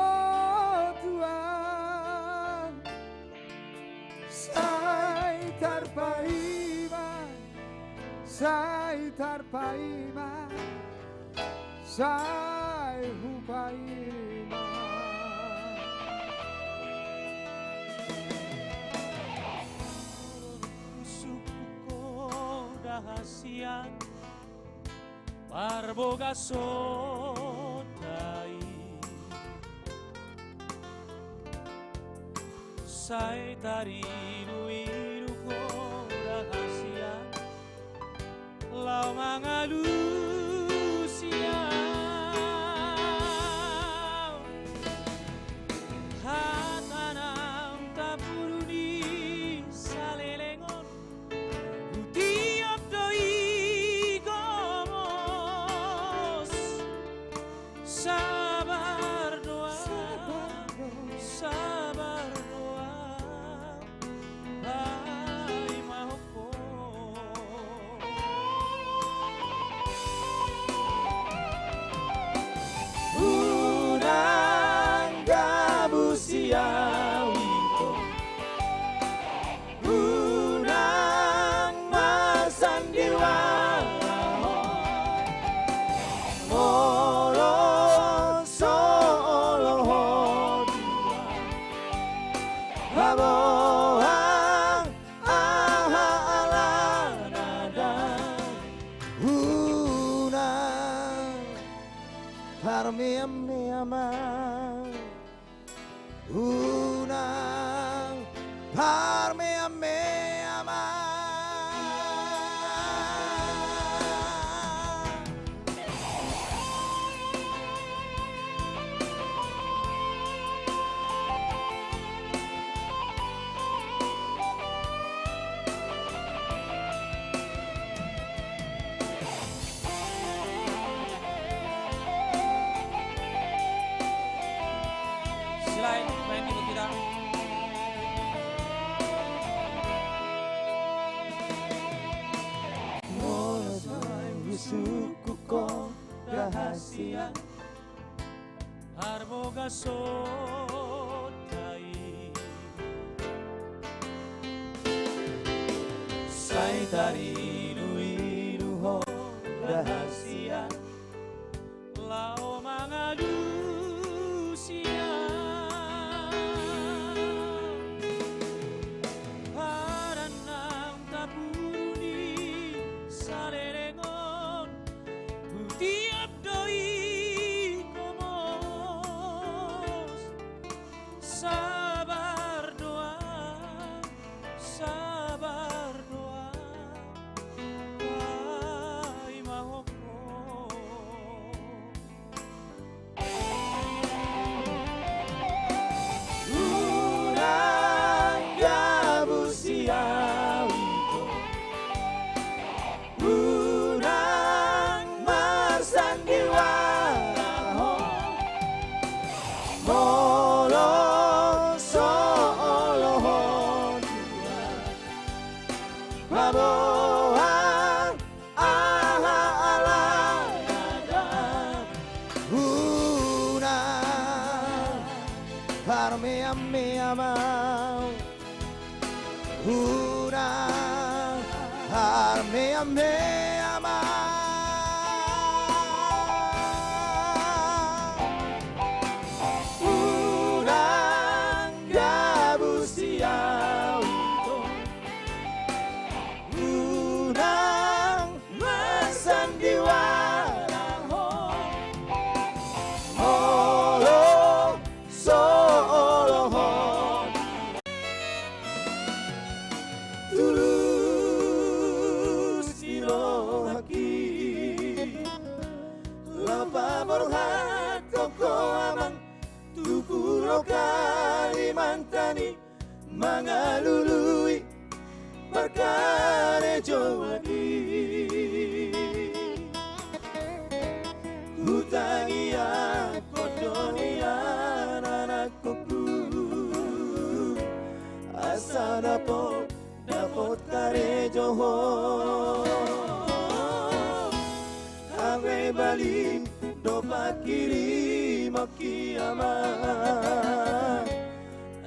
tuan. Sai tarpaima, sai tarpaima, sai hupaima. Sukko da hasian parbogasonta i. Sai tarinuinum ho da hasian laho mangalusi au. Hata na tampulu ni saleleng on, hutiop do i gomos. Sabar do au, sabar do au, paima ho. Unang gabusi au ingkon. Unang marsandiwara ho. Molo so olo ho tuan, haboan aha alana da. Unang parmeam-meam au. Unang parmeam-meam au. Silai, main di kita. Molas ma husungkun ho da hasian parbogasonta i. Sai tarinuinum ho da hasian laho mangalusi Meam-meam au, unang marmeam-meam au. Unang gabusi au, unang marsandiwara ho. Molo so olo ho, tulus ni rohangki, laho paborhat ho amang tu Pulo Kalimantan i, mangalului parkarejoan i. Hutangiangkon do nian anakkonhu, asa dapot, dapot karejo ho. Hape balik do pangkirimon i amang,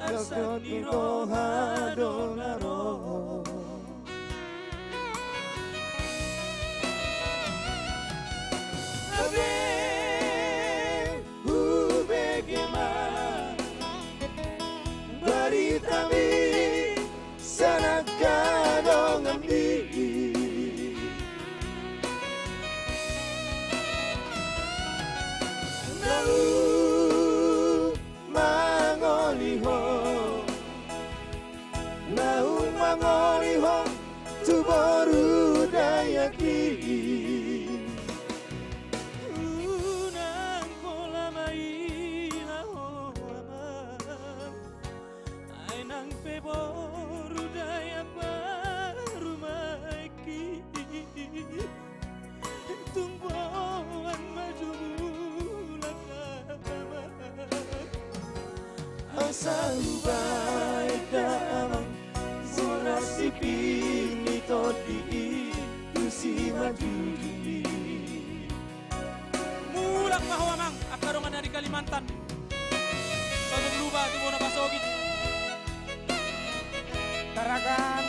asa ni roha do na ro. Hape hubege ma baritami sian angka donganmi. Naung mangoli ho, naung mangoli ho tu boru Dayak i. Unang pola maila ho amang, ai nang pe boru Dayak baru ma i. Tung boan ma jumulak amang, asa hubaen da amang boras sipit ni tondi i tu simanjujung i. Mulak ma ho amang, angka dongan na di Kalimantan. Sotung luba tu bona pasogit. Tarakan.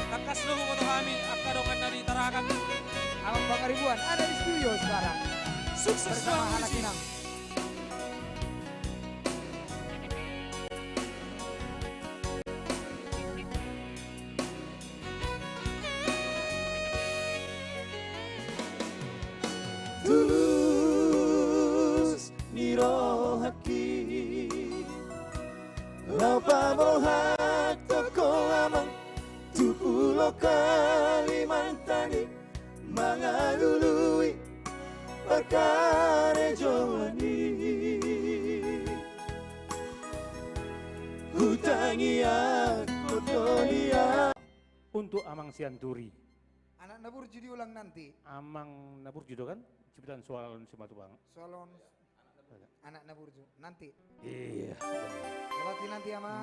Tangkas do huboto hami angka dongan na di Tarakan. Amang Pangaribuan ada di studio sekarang. Sukses selalu. Bersama anak Inang. Tulus ni rohangki, laho paborhat ho amang tu Pulo Kalimantan i, mangalului parkarejoan i. Hutangiangkon do nian. Untuk Amang Sianturi. Anak na burju diulang nanti. Amang na burju do kan? Ciputan Soalon Simatupang. Soalon anak na burju nanti. Iya.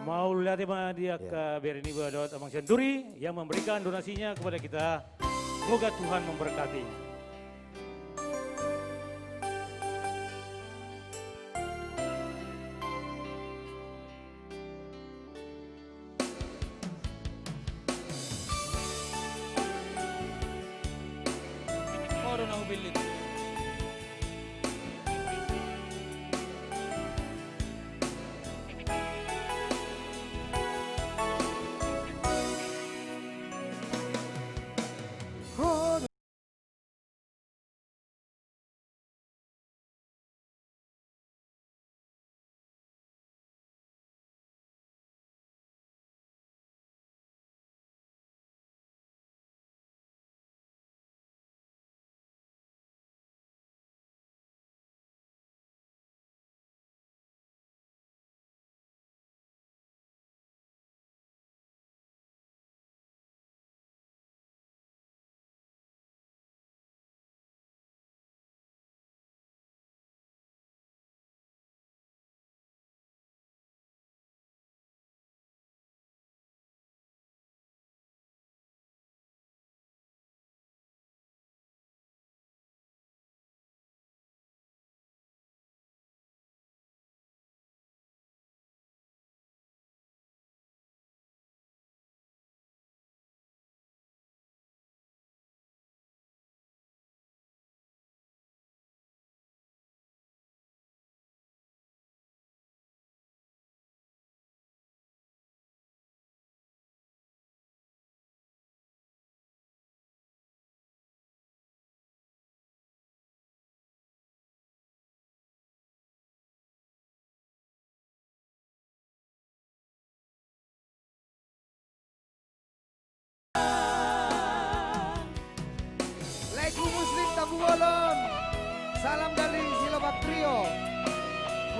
Mauliate ma di angka bere niba dohot Amang Sianturi yang memberikan donasinya kepada kita. Semoga Tuhan memberkati.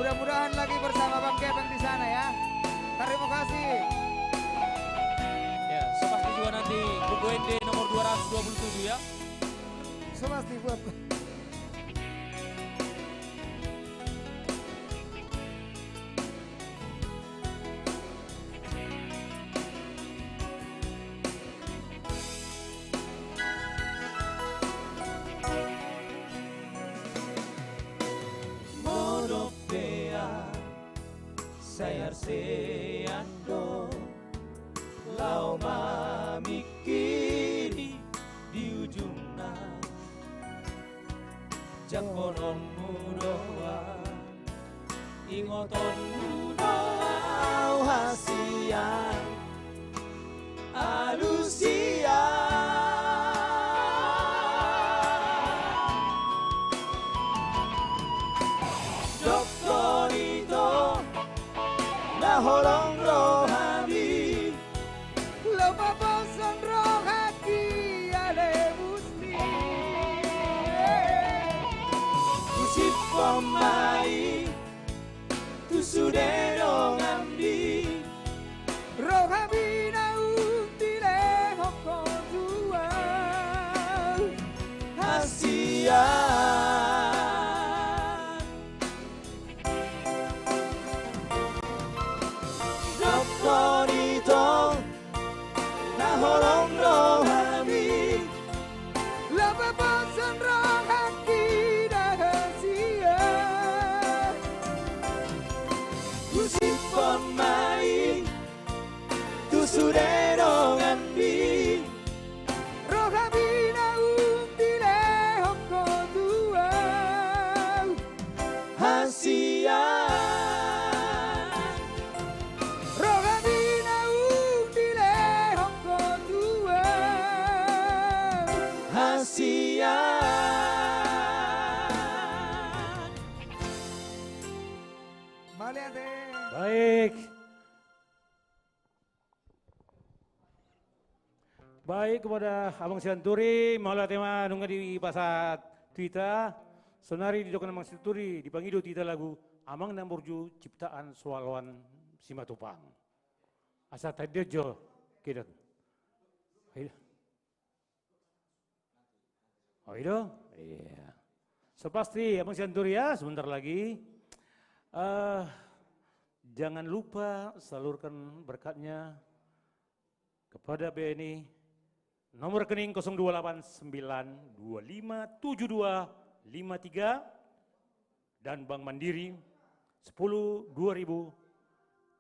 Mudah-mudahan lagi bersama Bang Gepeng di sana ya. Terima kasih. Ya, so pasti juga nanti buku ende nomor dua ratus dua puluh tujuh ya. So pasti buat Modom pea sai arsean do laho mamingkiri di ujungna. Jangkononmu do au, ingotonmu do au hasian. Alusia. Dokkon ito na holong rohami. Lomo bosan rohangki ale musni. Husiphon ma i tu sude donganmi. Rohami naung dilehon ho tu au hasian. Dokkon ito na holong rohami. Lomo bosan rohangki na hasian. Husiphon ma i tu sude donganmi. Rohami naung dilehon ho tu au hasian. Rohami naung dilehon ho tu au hasian. Mauliate. Baik. Baik, kepada Amang Sianturi, mauliate ma nunga dipasahat tu hita. Sonari didok Amang Sianturi, dipangido tu hita lagu Amang na Burju ciptaan Soaloan Simatupang. Asa tadi jo, kira. Ayo. Oh, itu? Iya. So pasti, Amang Sianturi ya, sebentar lagi. Eh, jangan lupa salurkan berkatnya kepada B N I, nomor rekening kosong dua delapan sembilan dua lima tujuh dua lima tiga. Dan Bank Mandiri sepuluh dua ribu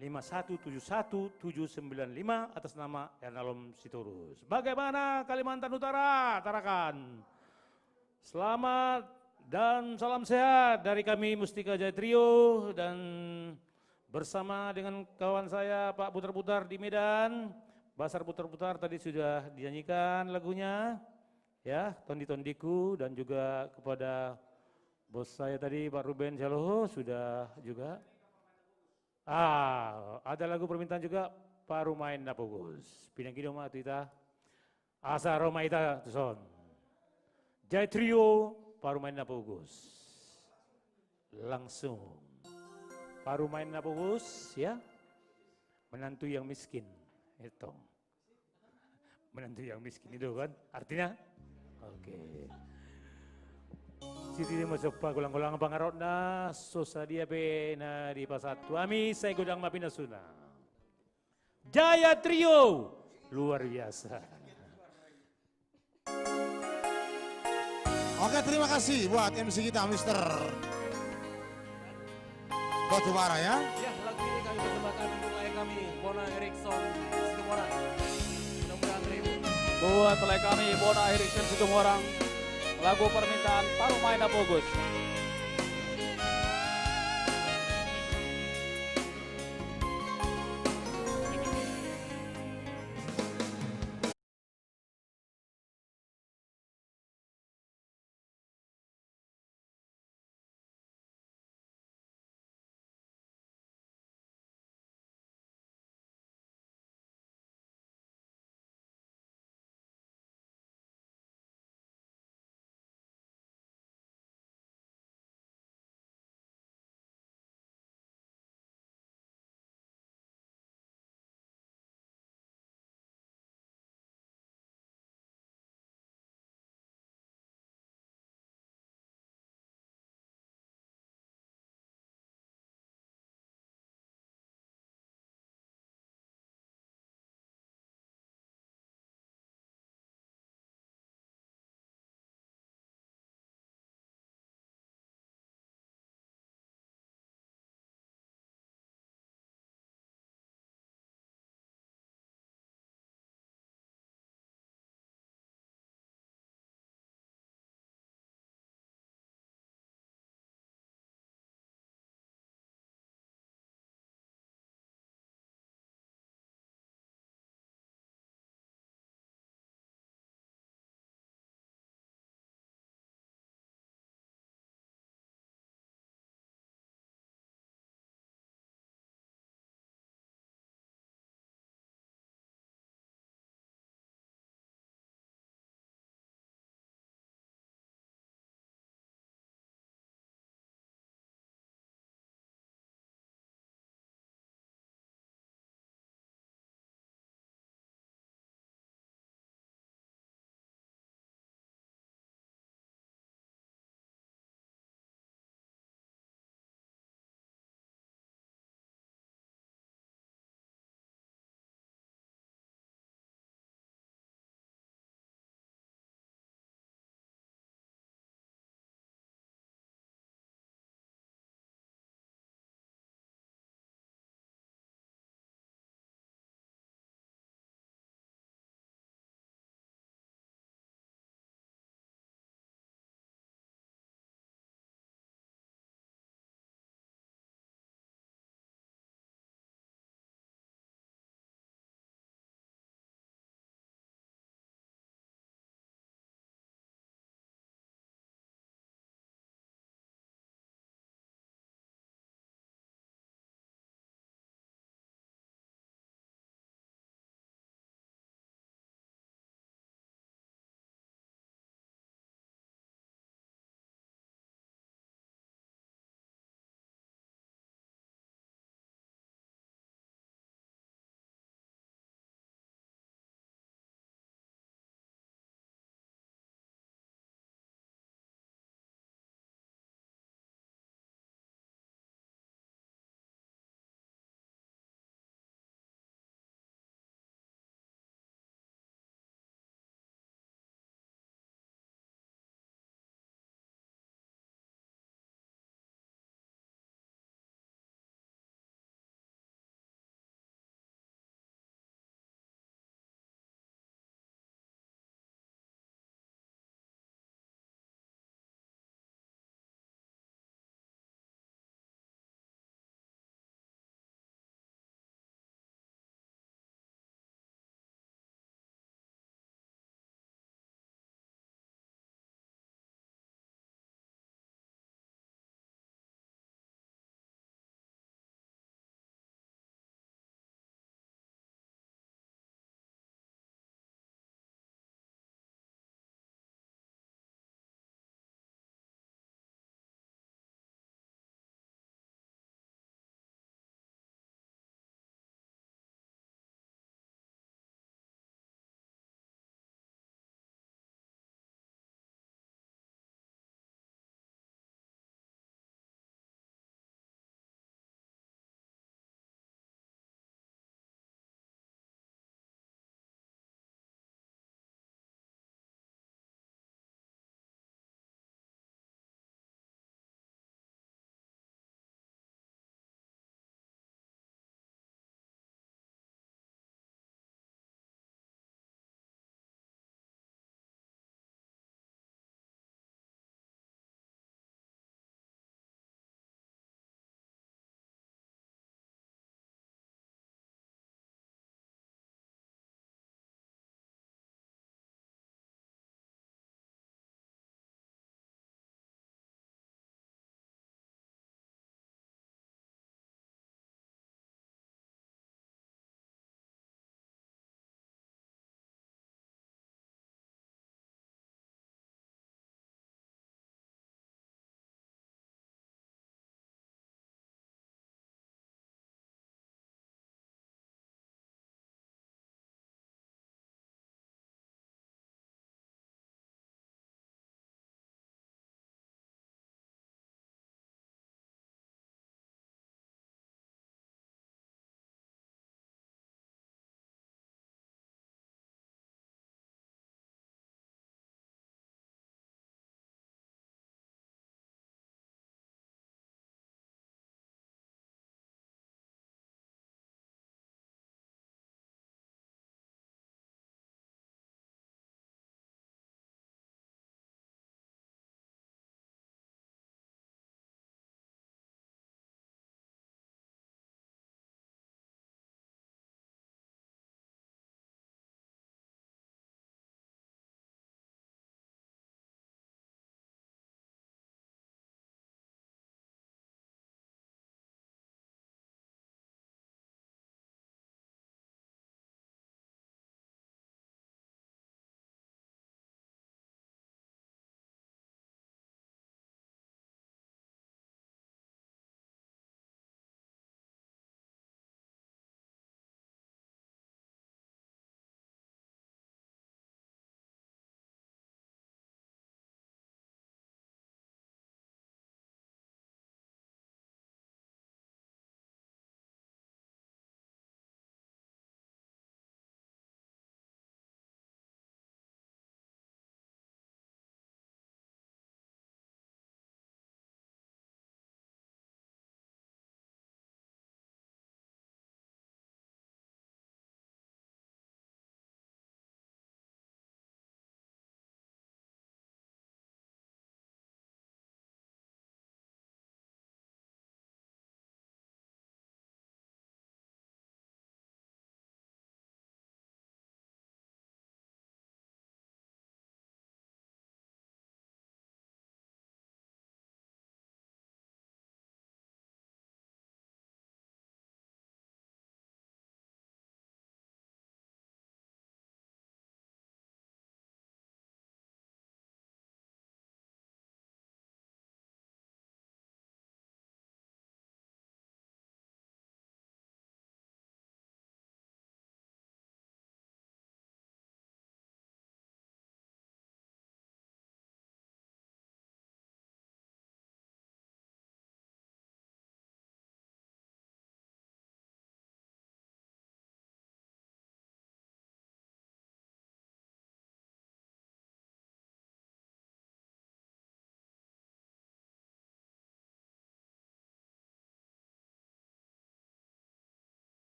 lima satu tujuh satu tujuh sembilan lima atas nama Ernalom Sitorus. Bagaimana Kalimantan Utara, Tarakan? Selamat dan salam sehat dari kami Mustika Jaya Trio dan bersama dengan kawan saya Pak Putar-Putar di Medan, Basar Putar-Putar tadi sudah dinyanyikan lagunya. Ya, tondi-tondiku dan juga kepada bos saya tadi, Pak Ruben Saloho, sudah juga. Ah, ada lagu permintaan juga, Parumaen na Pogos. Pinangido ma tu hita. Asa ro ma hita tu son. Jaya Trio, Parumaen na Pogos. Langsung. Parumaen na Pogos, ya. Menantu yang miskin. Itu. Menantu yang miskin itu kan artinya. Oke. Sititi ma somba, golang-golang pangarahutna, so sadia pe na dipasahat tu hami, sai godang ma pinasuna. Jaya Trio, luar biasa. Oke, terima kasih buat M C kita, Mister Batubara ya. Ya, lagu ini kami persembahkan untuk ayah kami, Bona Erikson Situmorang. Mudah-mudahan terhibur. Buat ayah kami, Bona Erikson Situmorang, lagu permintaan Parumaen na Pogos.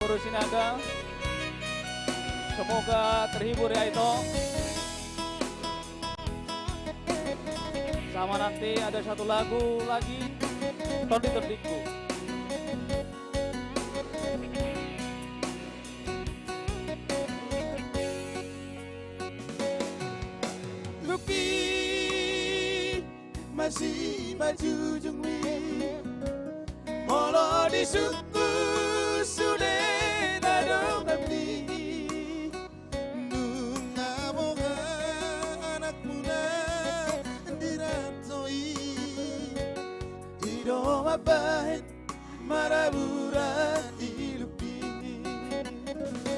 Guru Sinaga, semoga terhibur ya, Ito. Sama nanti ada satu lagu lagi, Tondi Tondingku. Luki, masimanjujung mi, molo disungkun sude na donganmi. Nunga boha anakmuna di ranto i, i do mambahen marabura di lupi.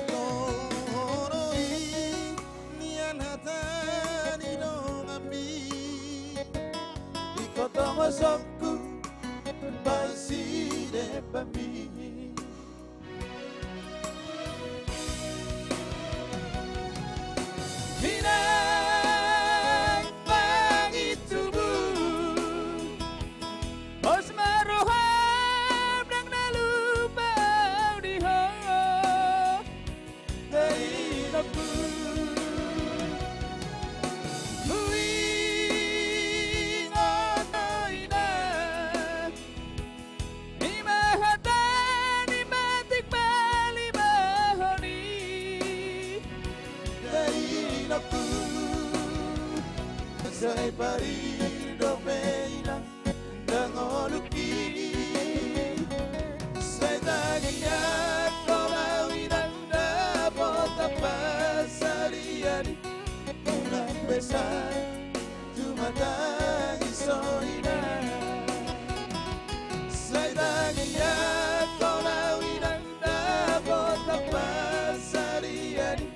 Toloi nian hata ni donganmi, ingkon tongosonku baen sidembanmi. Inang pangintubu, pos ma roham ndang na lupa au di ho, inangku. Huingot ho, inang, i ma hata ni batik palimahon i. Inangku, sai parir dope, inang, ndang oluk i. Sai tangiangkon au, inang, dapot pasarian i, unang pe sai tumatangis ho, inang. Sai tangiangkon au, inang, dapot pasarian i,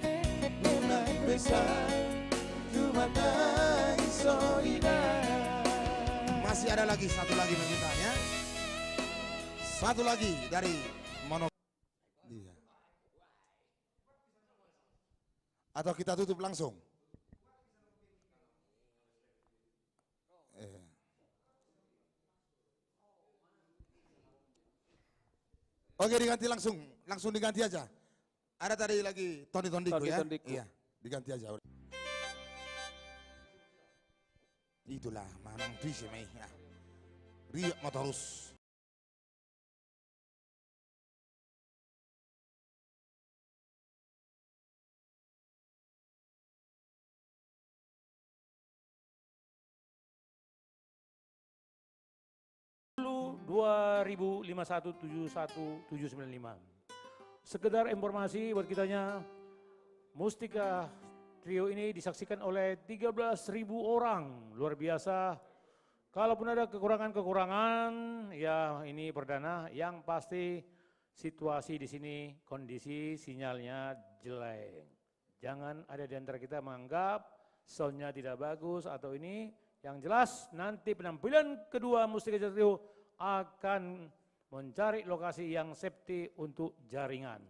unang pe sai tumatangis ho, inang. Masih ada lagi satu lagi permintaan, ya. Satu lagi dari Mono. Iya. Atau kita tutup langsung? Eh. Oke, diganti langsung. Langsung diganti aja. Ada tadi lagi Tondi Tondingku, ya? Tondi Tondingku. Iya, diganti aja. Itulah, manang tuise mai, ya. Riak ma torus. Dua ribu lima satu tujuh satu tujuh sembilan lima. Sekedar informasi buat kitanya, Mustika Trio ini disaksikan oleh tiga belas ribu orang. Luar biasa. Kalaupun ada kekurangan-kekurangan, ya, ini perdana. Yang pasti, situasi di sini, kondisi sinyalnya jelek. Jangan ada di antara kita menganggap soundnya tidak bagus atau ini. Yang jelas, nanti penampilan kedua Mustika Jaya Trio akan mencari lokasi yang safety untuk jaringan.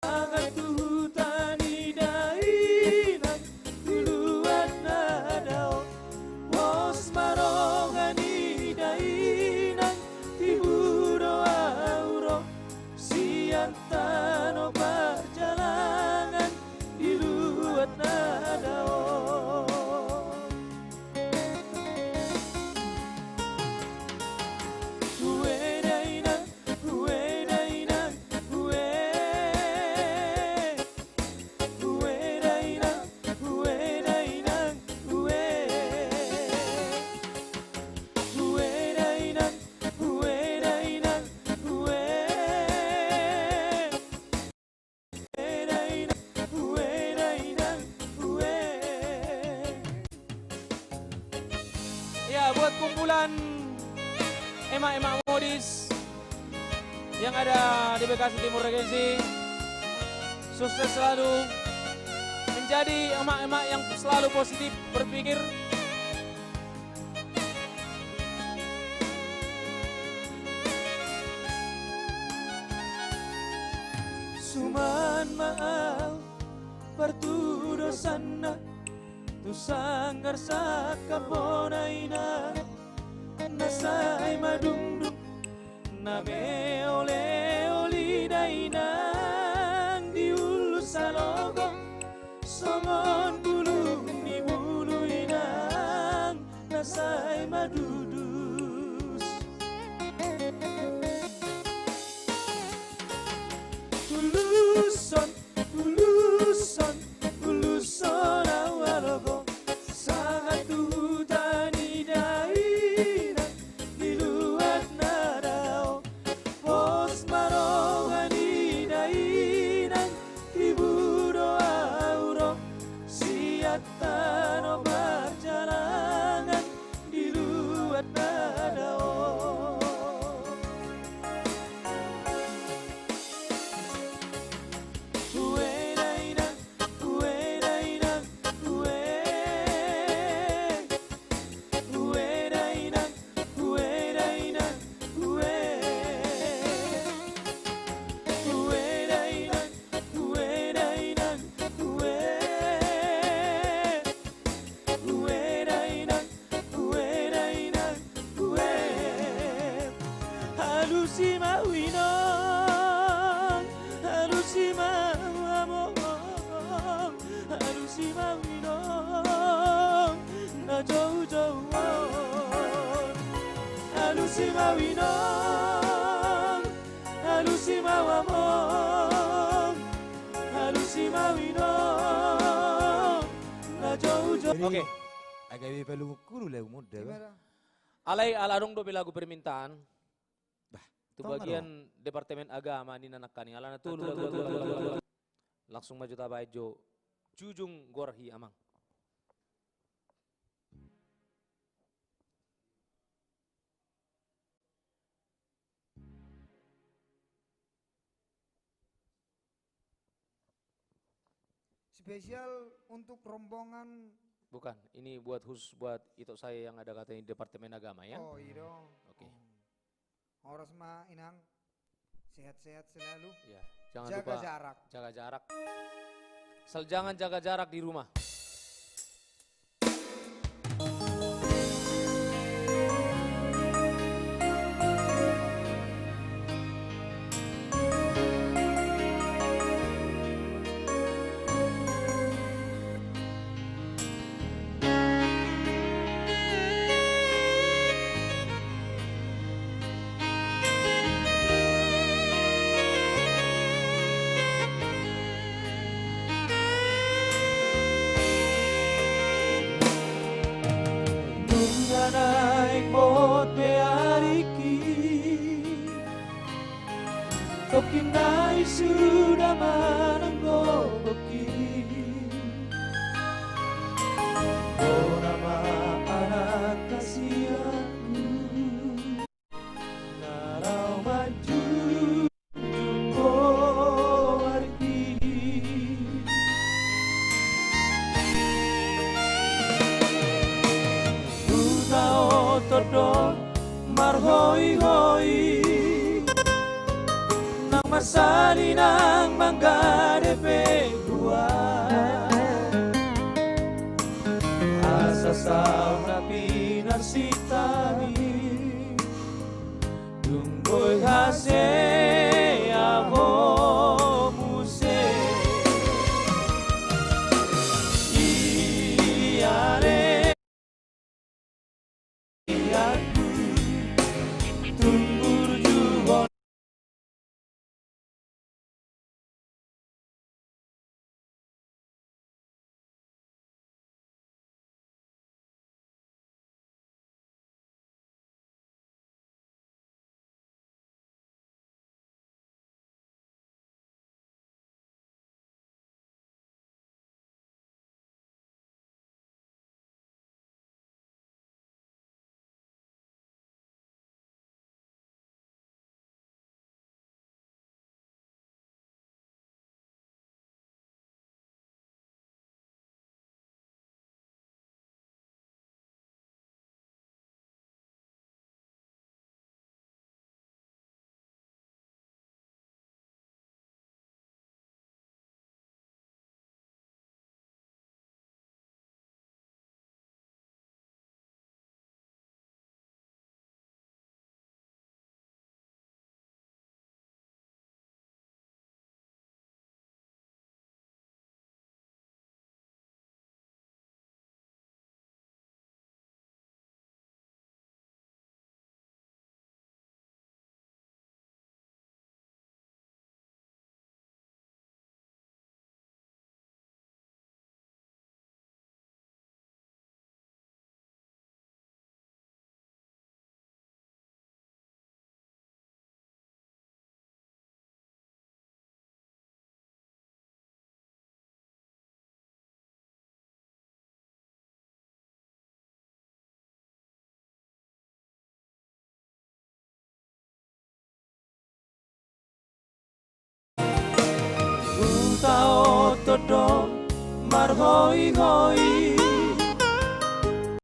Angka tu huta ni dainang, tu luat na dao, pos ma roha ni dainang, tibu do au ro, sian tano parjalangan, di luat na dao. Ue dainang, ue dainang, ue. Ue dainang, Ya, buat kumpulan emak-emak modis yang ada di Bekasi Timur Regensi, sukses selalu, menjadi emak-emak yang selalu positif berpikir. Suman ma au partudosanna tu sanggar sangkap bona inang, na sai madungdung na meoleol i da inang di ulu salogo, songon bulung ni bulu inang na sai madudus. Uluson, uluson, uluson au alogo, sahat tu huta ni dainang di luat na dao. Pos ma roha ni dainang, tibu do au ro, sian tano parjalangan di luat na dao. Ue dainang, ue dainang, ue. Ue dainang, ue dainang, ue. Ue dainang, ue dainang, ue. Ue dainang, ue dainang, ue. Alusi ma au inong, alusi ma au among, alusi ma au inong na joujou on. Alusi ma au inong, alusi ma au among, alusi ma au inong na joujou. Oke. Agak lebih perlu kuru lah umur dah. Alai ala adong dope lagu permintaan. Bah, tu tong bagian Departemen Agama ni na nangkaning alana tolu lagu. Langsung ma jo tabaen jo. Jujung Gorhi amang. Spesial untuk rombongan. Bukan, ini buat khusus buat ito saya yang ada katanya di Departemen Agama ya. Oh, iya dong. Oke. Hmm. Horas ma inang. Sehat-sehat selalu. Ya, jangan lupa jaga jarak. Jaga jarak. Asal jangan jaga jarak di rumah. Nunga naeng bot pe ariki, tongkin nai suda manang gogokki. Bona ma anak hasianku. Na laho manjunjung goarki. Hutaothon do marhoihoi, nang marsali nang manggade pe huaso. Asa saur na pinarsitami. Dung boi hasea ho muse. Ia le. Ia ku tunggu jugon. do marhoihoi.